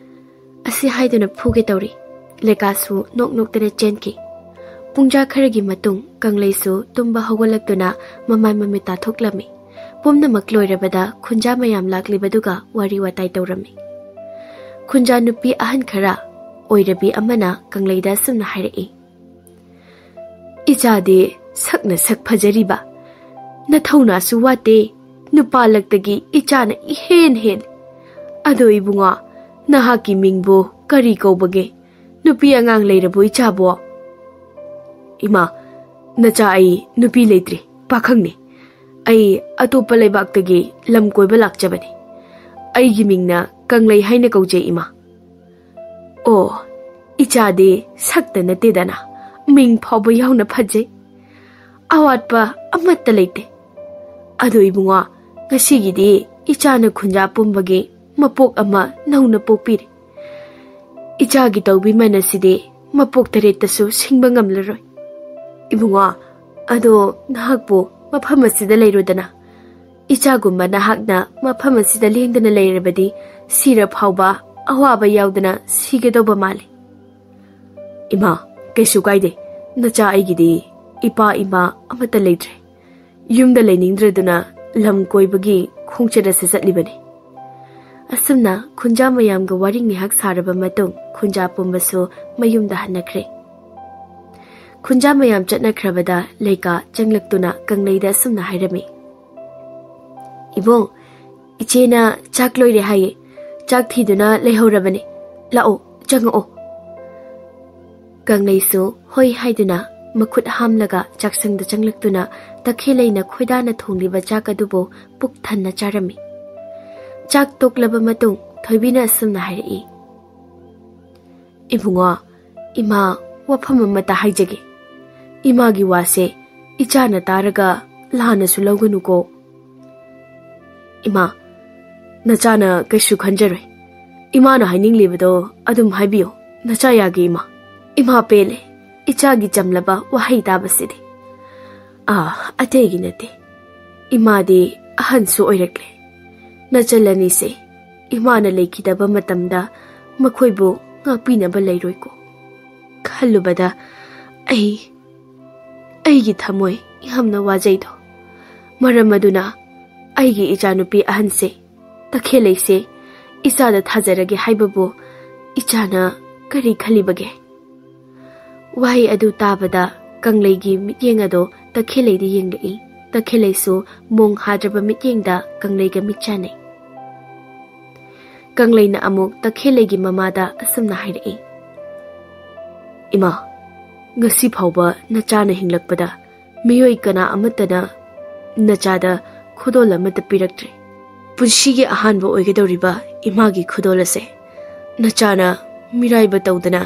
ꯑꯁꯤ ꯍꯥꯏꯗꯨꯅ ꯐꯨꯒꯦ ꯇꯧꯔꯤ꯫ ꯂꯩꯀꯥꯁꯨ ꯅꯣꯛ ꯅꯣꯛꯇꯅ ꯆꯦꯟꯈꯤ꯫ ꯄꯨꯡꯖꯥ ꯈꯔꯒꯤ ꯃꯇꯨꯡ ꯀꯪꯂꯩꯁꯨ ꯇꯨꯝꯕ ꯍꯧꯒꯠꯂꯛꯇꯨꯅ ꯃꯃꯥꯏ ꯃꯃꯤꯠ ꯇꯥꯊꯣꯛꯂꯝꯃꯤ꯫ ꯄꯨꯝꯅꯃꯛ ꯂꯣꯏꯔꯕꯗ ꯈꯨꯟꯖꯥ ꯃꯌꯥꯝ ꯂꯥꯛꯂꯤꯕꯗꯨꯒ ꯋꯥꯔꯤ ꯋꯥꯇꯥꯏ ꯇꯧꯔꯝꯃꯤ꯫ ꯈꯨꯟꯖꯥ ꯅꯨꯄꯤ ꯑꯍꯟ ꯈꯔ ꯑꯣꯏꯔꯕꯤ ꯑꯃꯅ ꯀꯪꯂꯩꯗ ꯑꯁꯨꯝꯅ ꯍꯥꯏꯔꯛꯏ, "ꯏꯆꯥꯗꯤ ꯁꯛꯅ ꯁꯛ ꯐꯖꯔꯤꯕ, ꯅꯊꯧꯅꯥꯁꯨ ꯋꯥꯠꯇꯦ, ꯅꯨꯄꯥ ꯂꯛꯇꯒꯤ ꯏꯆꯥꯅ ꯏꯍꯦꯟ ꯍꯦꯜꯂꯤ꯫ ꯑꯗꯣ ꯏꯕꯨꯡꯉꯣ, ꯅꯍꯥꯛꯀꯤ ꯃꯤꯡꯕꯨ ꯀꯔꯤ ꯀꯧꯕꯒꯦ? ꯅꯨꯄꯤ ꯑꯉꯥꯡ ꯂꯩꯔꯕꯣ ꯏꯆꯥꯕꯣ?" "ꯏꯃꯥ, ꯅꯆꯥ, ꯑꯩ ꯅꯨꯄꯤ ꯂꯩꯇ꯭ꯔꯤ, ꯄꯥꯈꯪꯅꯤ꯫ ꯑꯩ ꯑꯇꯣꯞꯄ ꯂꯩꯕꯥꯛꯇꯒꯤ ꯂꯝ ꯀꯣꯏꯕ ꯂꯥꯛꯆꯕꯅꯤ꯫ ꯑꯩꯒꯤ ꯃꯤꯡꯅ ꯀꯪꯂꯩ ꯍꯥꯏꯅ ꯀꯧꯖꯩ, ꯏꯃꯥ꯫" "ꯑꯣ, ꯏꯆꯥꯗꯤ ꯁꯛꯇ ꯅꯠꯇꯦꯗꯅ, ꯃꯤꯡ ꯐꯥꯎꯕ ꯌꯥꯎꯅ ꯐꯖꯩ꯫ ꯑꯋꯥꯠꯄ ꯑꯃꯠꯇ ꯂꯩꯇꯦ꯫ ꯑꯗꯣ ꯏꯕꯨꯡꯉꯣ, ꯉꯁꯤꯒꯤꯗꯤ ꯏꯆꯥꯅ ꯈꯨꯟꯖꯥ ꯄꯨꯝꯕꯒꯤ ꯃꯄꯣꯛ ꯑꯃ ꯅꯧꯅ ꯄꯣꯛꯄꯤꯔꯦ꯫ ꯏꯆꯥꯒꯤ ꯇꯧꯕꯤꯃꯜ ꯑꯁꯤꯗꯤ ꯃꯄꯣꯛ ꯇꯔꯦꯠꯇꯁꯨ ꯁꯤꯡꯕ ꯉꯝꯂꯔꯣꯏ꯫ ꯏꯕꯨꯡꯉꯣ, ꯑꯗꯣ ꯅꯍꯥꯛꯄꯨ ꯃꯐꯝ ꯑꯁꯤꯗ ꯂꯩꯔꯣꯗꯅ꯫ "ꯏꯆꯥꯒꯨꯝꯕ ꯅꯍꯥꯛꯅ ꯃꯐꯝ ꯑꯁꯤꯗ ꯂꯦꯡꯗꯅ ꯂꯩꯔꯕꯗꯤ ꯁꯤꯔ ꯐꯥꯎꯕ ꯑꯋꯥꯕ ꯌꯥꯎꯗꯅ ꯁꯤꯒꯗꯧꯕ ꯃꯥꯜꯂꯤ꯫" "ꯏꯃꯥ, ꯀꯩꯁꯨ ꯀꯥꯏꯗꯦ꯫ ꯅꯆꯥ ꯑꯩꯒꯤꯗꯤ ꯏꯄꯥ ꯏꯃꯥ ꯑꯃꯠꯇ ꯂꯩꯇ꯭ꯔꯦ꯫ ꯌꯨꯝꯗ ꯂꯩꯅꯤꯡꯗ꯭ꯔꯗꯨꯅ ꯂꯝ ꯀꯣꯏꯕꯒꯤ ꯈꯣꯡꯆꯠ ꯑꯁꯤ ꯆꯠꯂꯤꯕꯅꯤ꯫" ꯑꯁꯨꯝꯅ ꯈꯨꯟꯖꯥ ꯃꯌꯥꯝꯒ ꯋꯥꯔꯤ ꯉꯥꯏꯍꯥꯛ ꯁꯥꯔꯕ ꯃꯇꯨꯡ ꯈꯨꯟꯖꯥ ꯄꯨꯝꯕꯁꯨ ꯃꯌꯨꯝꯗ ꯍꯟꯅꯈ꯭ꯔꯦ꯫ ꯈꯨꯟꯖꯥ ꯃꯌꯥꯝ ꯆꯠꯅꯈ꯭ꯔꯕꯗ ꯂꯩꯀꯥ ꯆꯪꯂꯛꯇꯨꯅ ꯀꯪꯂꯩꯗ ꯑꯁꯨꯝꯅ ꯍꯥꯏꯔꯝꯃꯤ: "ꯏꯕꯨꯡ, ꯏꯆꯦꯅ ꯆꯥꯛ ꯂꯣꯏꯔꯦ ꯍꯥꯏꯌꯦ꯫ ꯆꯥꯛ ꯊꯤꯗꯨꯅ ꯂꯩꯍꯧꯔꯕꯅꯦ꯫ ꯂꯥꯛꯑꯣ, ꯆꯪꯉꯛꯑꯣ꯫" ꯀꯪꯂꯩꯁꯨ ꯍꯣꯏ ꯍꯥꯏꯗꯨꯅ ꯃꯈꯨꯠ ꯍꯥꯝꯂꯒ ꯆꯥꯛꯁꯪꯗ ꯆꯪꯂꯛꯇꯨꯅ ꯇꯈꯦꯜꯂꯩꯅ ꯈꯣꯏꯗꯥꯅ ꯊꯣꯡꯂꯤꯕ ꯆꯥꯛ ꯑꯗꯨꯕꯨ ꯄꯨꯛ ꯊꯟꯅ ꯆꯥꯔꯝꯃꯤ꯫ ꯆꯥꯛ ꯇꯣꯛꯂꯕ ꯃꯇꯨꯡ ꯊꯣꯏꯕꯤꯅ ꯑꯁꯨꯝꯅ ꯍꯥꯏꯔꯛꯏ: "ꯏꯕꯨꯡꯉꯣ, ꯏꯃꯥ ꯋꯥꯐꯝ ꯑꯃꯇ ꯍꯥꯏꯖꯒꯦ꯫ ꯏꯃꯥꯒꯤ ꯋꯥꯁꯦ ꯏꯆꯥꯅ ꯇꯥꯔꯒ ꯂꯥꯟꯅꯁꯨ ꯂꯧꯒꯅꯨꯀꯣ꯫" "ꯏꯃꯥ, ꯅꯆꯥꯅ ꯀꯩꯁꯨ ꯈꯟꯖꯔꯣꯏ꯫ ꯏꯃꯥꯅ ꯍꯥꯏꯅꯤꯡꯂꯤꯕꯗꯣ ꯑꯗꯨꯝ ꯍꯥꯏꯕꯤꯌꯨ꯫ ꯅꯆꯥ ꯌꯥꯒꯦ ꯏꯃꯥ꯫ ꯏꯃꯥ ꯄꯦꯜꯂꯦ ꯏꯆꯥꯒꯤ ꯆꯝꯂꯕ ꯋꯥꯍꯩ ꯇꯥꯕꯁꯤꯗꯤ꯫ ꯑꯥ, ꯑꯇꯩꯒꯤ ꯅꯠꯇꯦ꯫ ꯏꯃꯥꯗꯤ ꯑꯍꯟꯁꯨ ꯑꯣꯏꯔꯛꯂꯦ꯫ ꯅꯆꯜ ꯑꯅꯤꯁꯦ ꯏꯃꯥꯅ ꯂꯩꯈꯤꯗꯕ ꯃꯇꯝꯗ ꯃꯈꯣꯏꯕꯨ ꯉꯥꯛꯄꯤꯅꯕ ꯂꯩꯔꯣꯏꯀꯣ꯫ ꯈꯜꯂꯨꯕꯗ ꯑꯩ, ꯑꯩꯒꯤ ꯊꯃꯣꯏ ꯌꯥꯝꯅ ꯋꯥꯖꯩꯗꯣ꯫ ꯃꯔꯝ ꯑꯗꯨꯅ ꯑꯩꯒꯤ ꯏꯆꯥꯅꯨꯄꯤ ꯑꯍꯟꯁꯦ, ꯇꯈꯦꯜꯂꯩꯁꯦ ꯏꯆꯥꯗ ꯊꯥꯖꯔꯒꯦ ꯍꯥꯏꯕꯕꯨ ꯏꯆꯥꯅ ꯀꯔꯤ ꯈꯜꯂꯤꯕꯒꯦ?" ꯋꯥꯍꯩ ꯑꯗꯨ ꯇꯥꯕꯗ ꯀꯪꯂꯩꯒꯤ ꯃꯤꯠꯌꯦꯡ ꯑꯗꯣ ꯇꯈꯦꯜꯂꯩꯗ ꯌꯦꯡꯂꯛꯏ꯫ ꯇꯈꯦꯜꯂꯩꯁꯨ ꯃꯣꯡ ꯍꯥꯗ꯭ꯔꯕ ꯃꯤꯠꯌꯦꯡꯗ ꯀꯪꯂꯩꯒ ꯃꯤꯠ ꯆꯥꯟꯅꯩ꯫ ꯀꯪꯂꯩꯅ ꯑꯃꯨꯛ ꯇꯈꯦꯜꯂꯩꯒꯤ ꯃꯃꯥꯗ ꯑꯁꯨꯝꯅ ꯍꯥꯏꯔꯛꯏ: "ꯏꯃꯥ, ꯉꯁꯤ ꯐꯥꯎꯕ ꯅꯆꯥꯅ ꯍꯤꯡꯂꯛꯄꯗ ꯃꯤꯑꯣꯏ ꯀꯅꯥ ꯑꯃꯠꯇꯅ ꯅꯆꯥꯗ ꯈꯨꯗꯣꯜ ꯑꯃꯠꯇ ꯄꯤꯔꯛꯇ꯭ꯔꯤ꯫ ꯄꯨꯟꯁꯤꯒꯤ ꯑꯍꯥꯟꯕ ꯑꯣꯏꯒꯗꯧꯔꯤꯕ ꯏꯃꯥꯒꯤ ꯈꯨꯗꯣꯜ ꯑꯁꯦ ꯅꯆꯥꯅ ꯃꯤꯔꯥꯏꯕ ꯇꯧꯗꯅ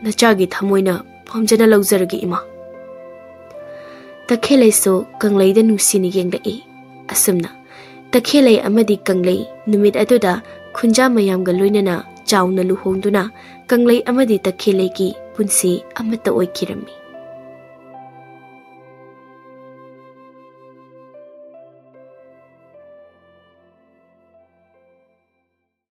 ꯅꯆꯥꯒꯤ ꯊꯃꯣꯏꯅ ꯄꯥꯝꯖꯅ ꯂꯧꯖꯔꯒꯦ ꯏꯃꯥ꯫" ꯇꯈꯦꯜꯂꯩꯁꯨ ꯀꯪꯂꯩꯗ ꯅꯨꯡꯁꯤꯅ ꯌꯦꯡꯂꯛꯏ꯫ ꯑꯁꯨꯝꯅ ꯇꯈꯦꯜꯂꯩ ꯑꯃꯗꯤ ꯀꯪꯂꯩ ꯅꯨꯃꯤꯠ ꯑꯗꯨꯗ ꯈꯨꯟꯖꯥ ꯃꯌꯥꯝꯒ ꯂꯣꯏꯅꯅ ꯆꯥꯎꯅ ꯂꯨꯍꯣꯡꯗꯨꯅ ꯀꯪꯂꯩ ꯑꯃꯗꯤ ꯇꯈꯦꯜꯂꯩꯒꯤ ꯄꯨꯟꯁꯤ ꯑꯃꯠꯇ ꯑꯣꯏꯈꯤꯔꯝꯃꯤ꯫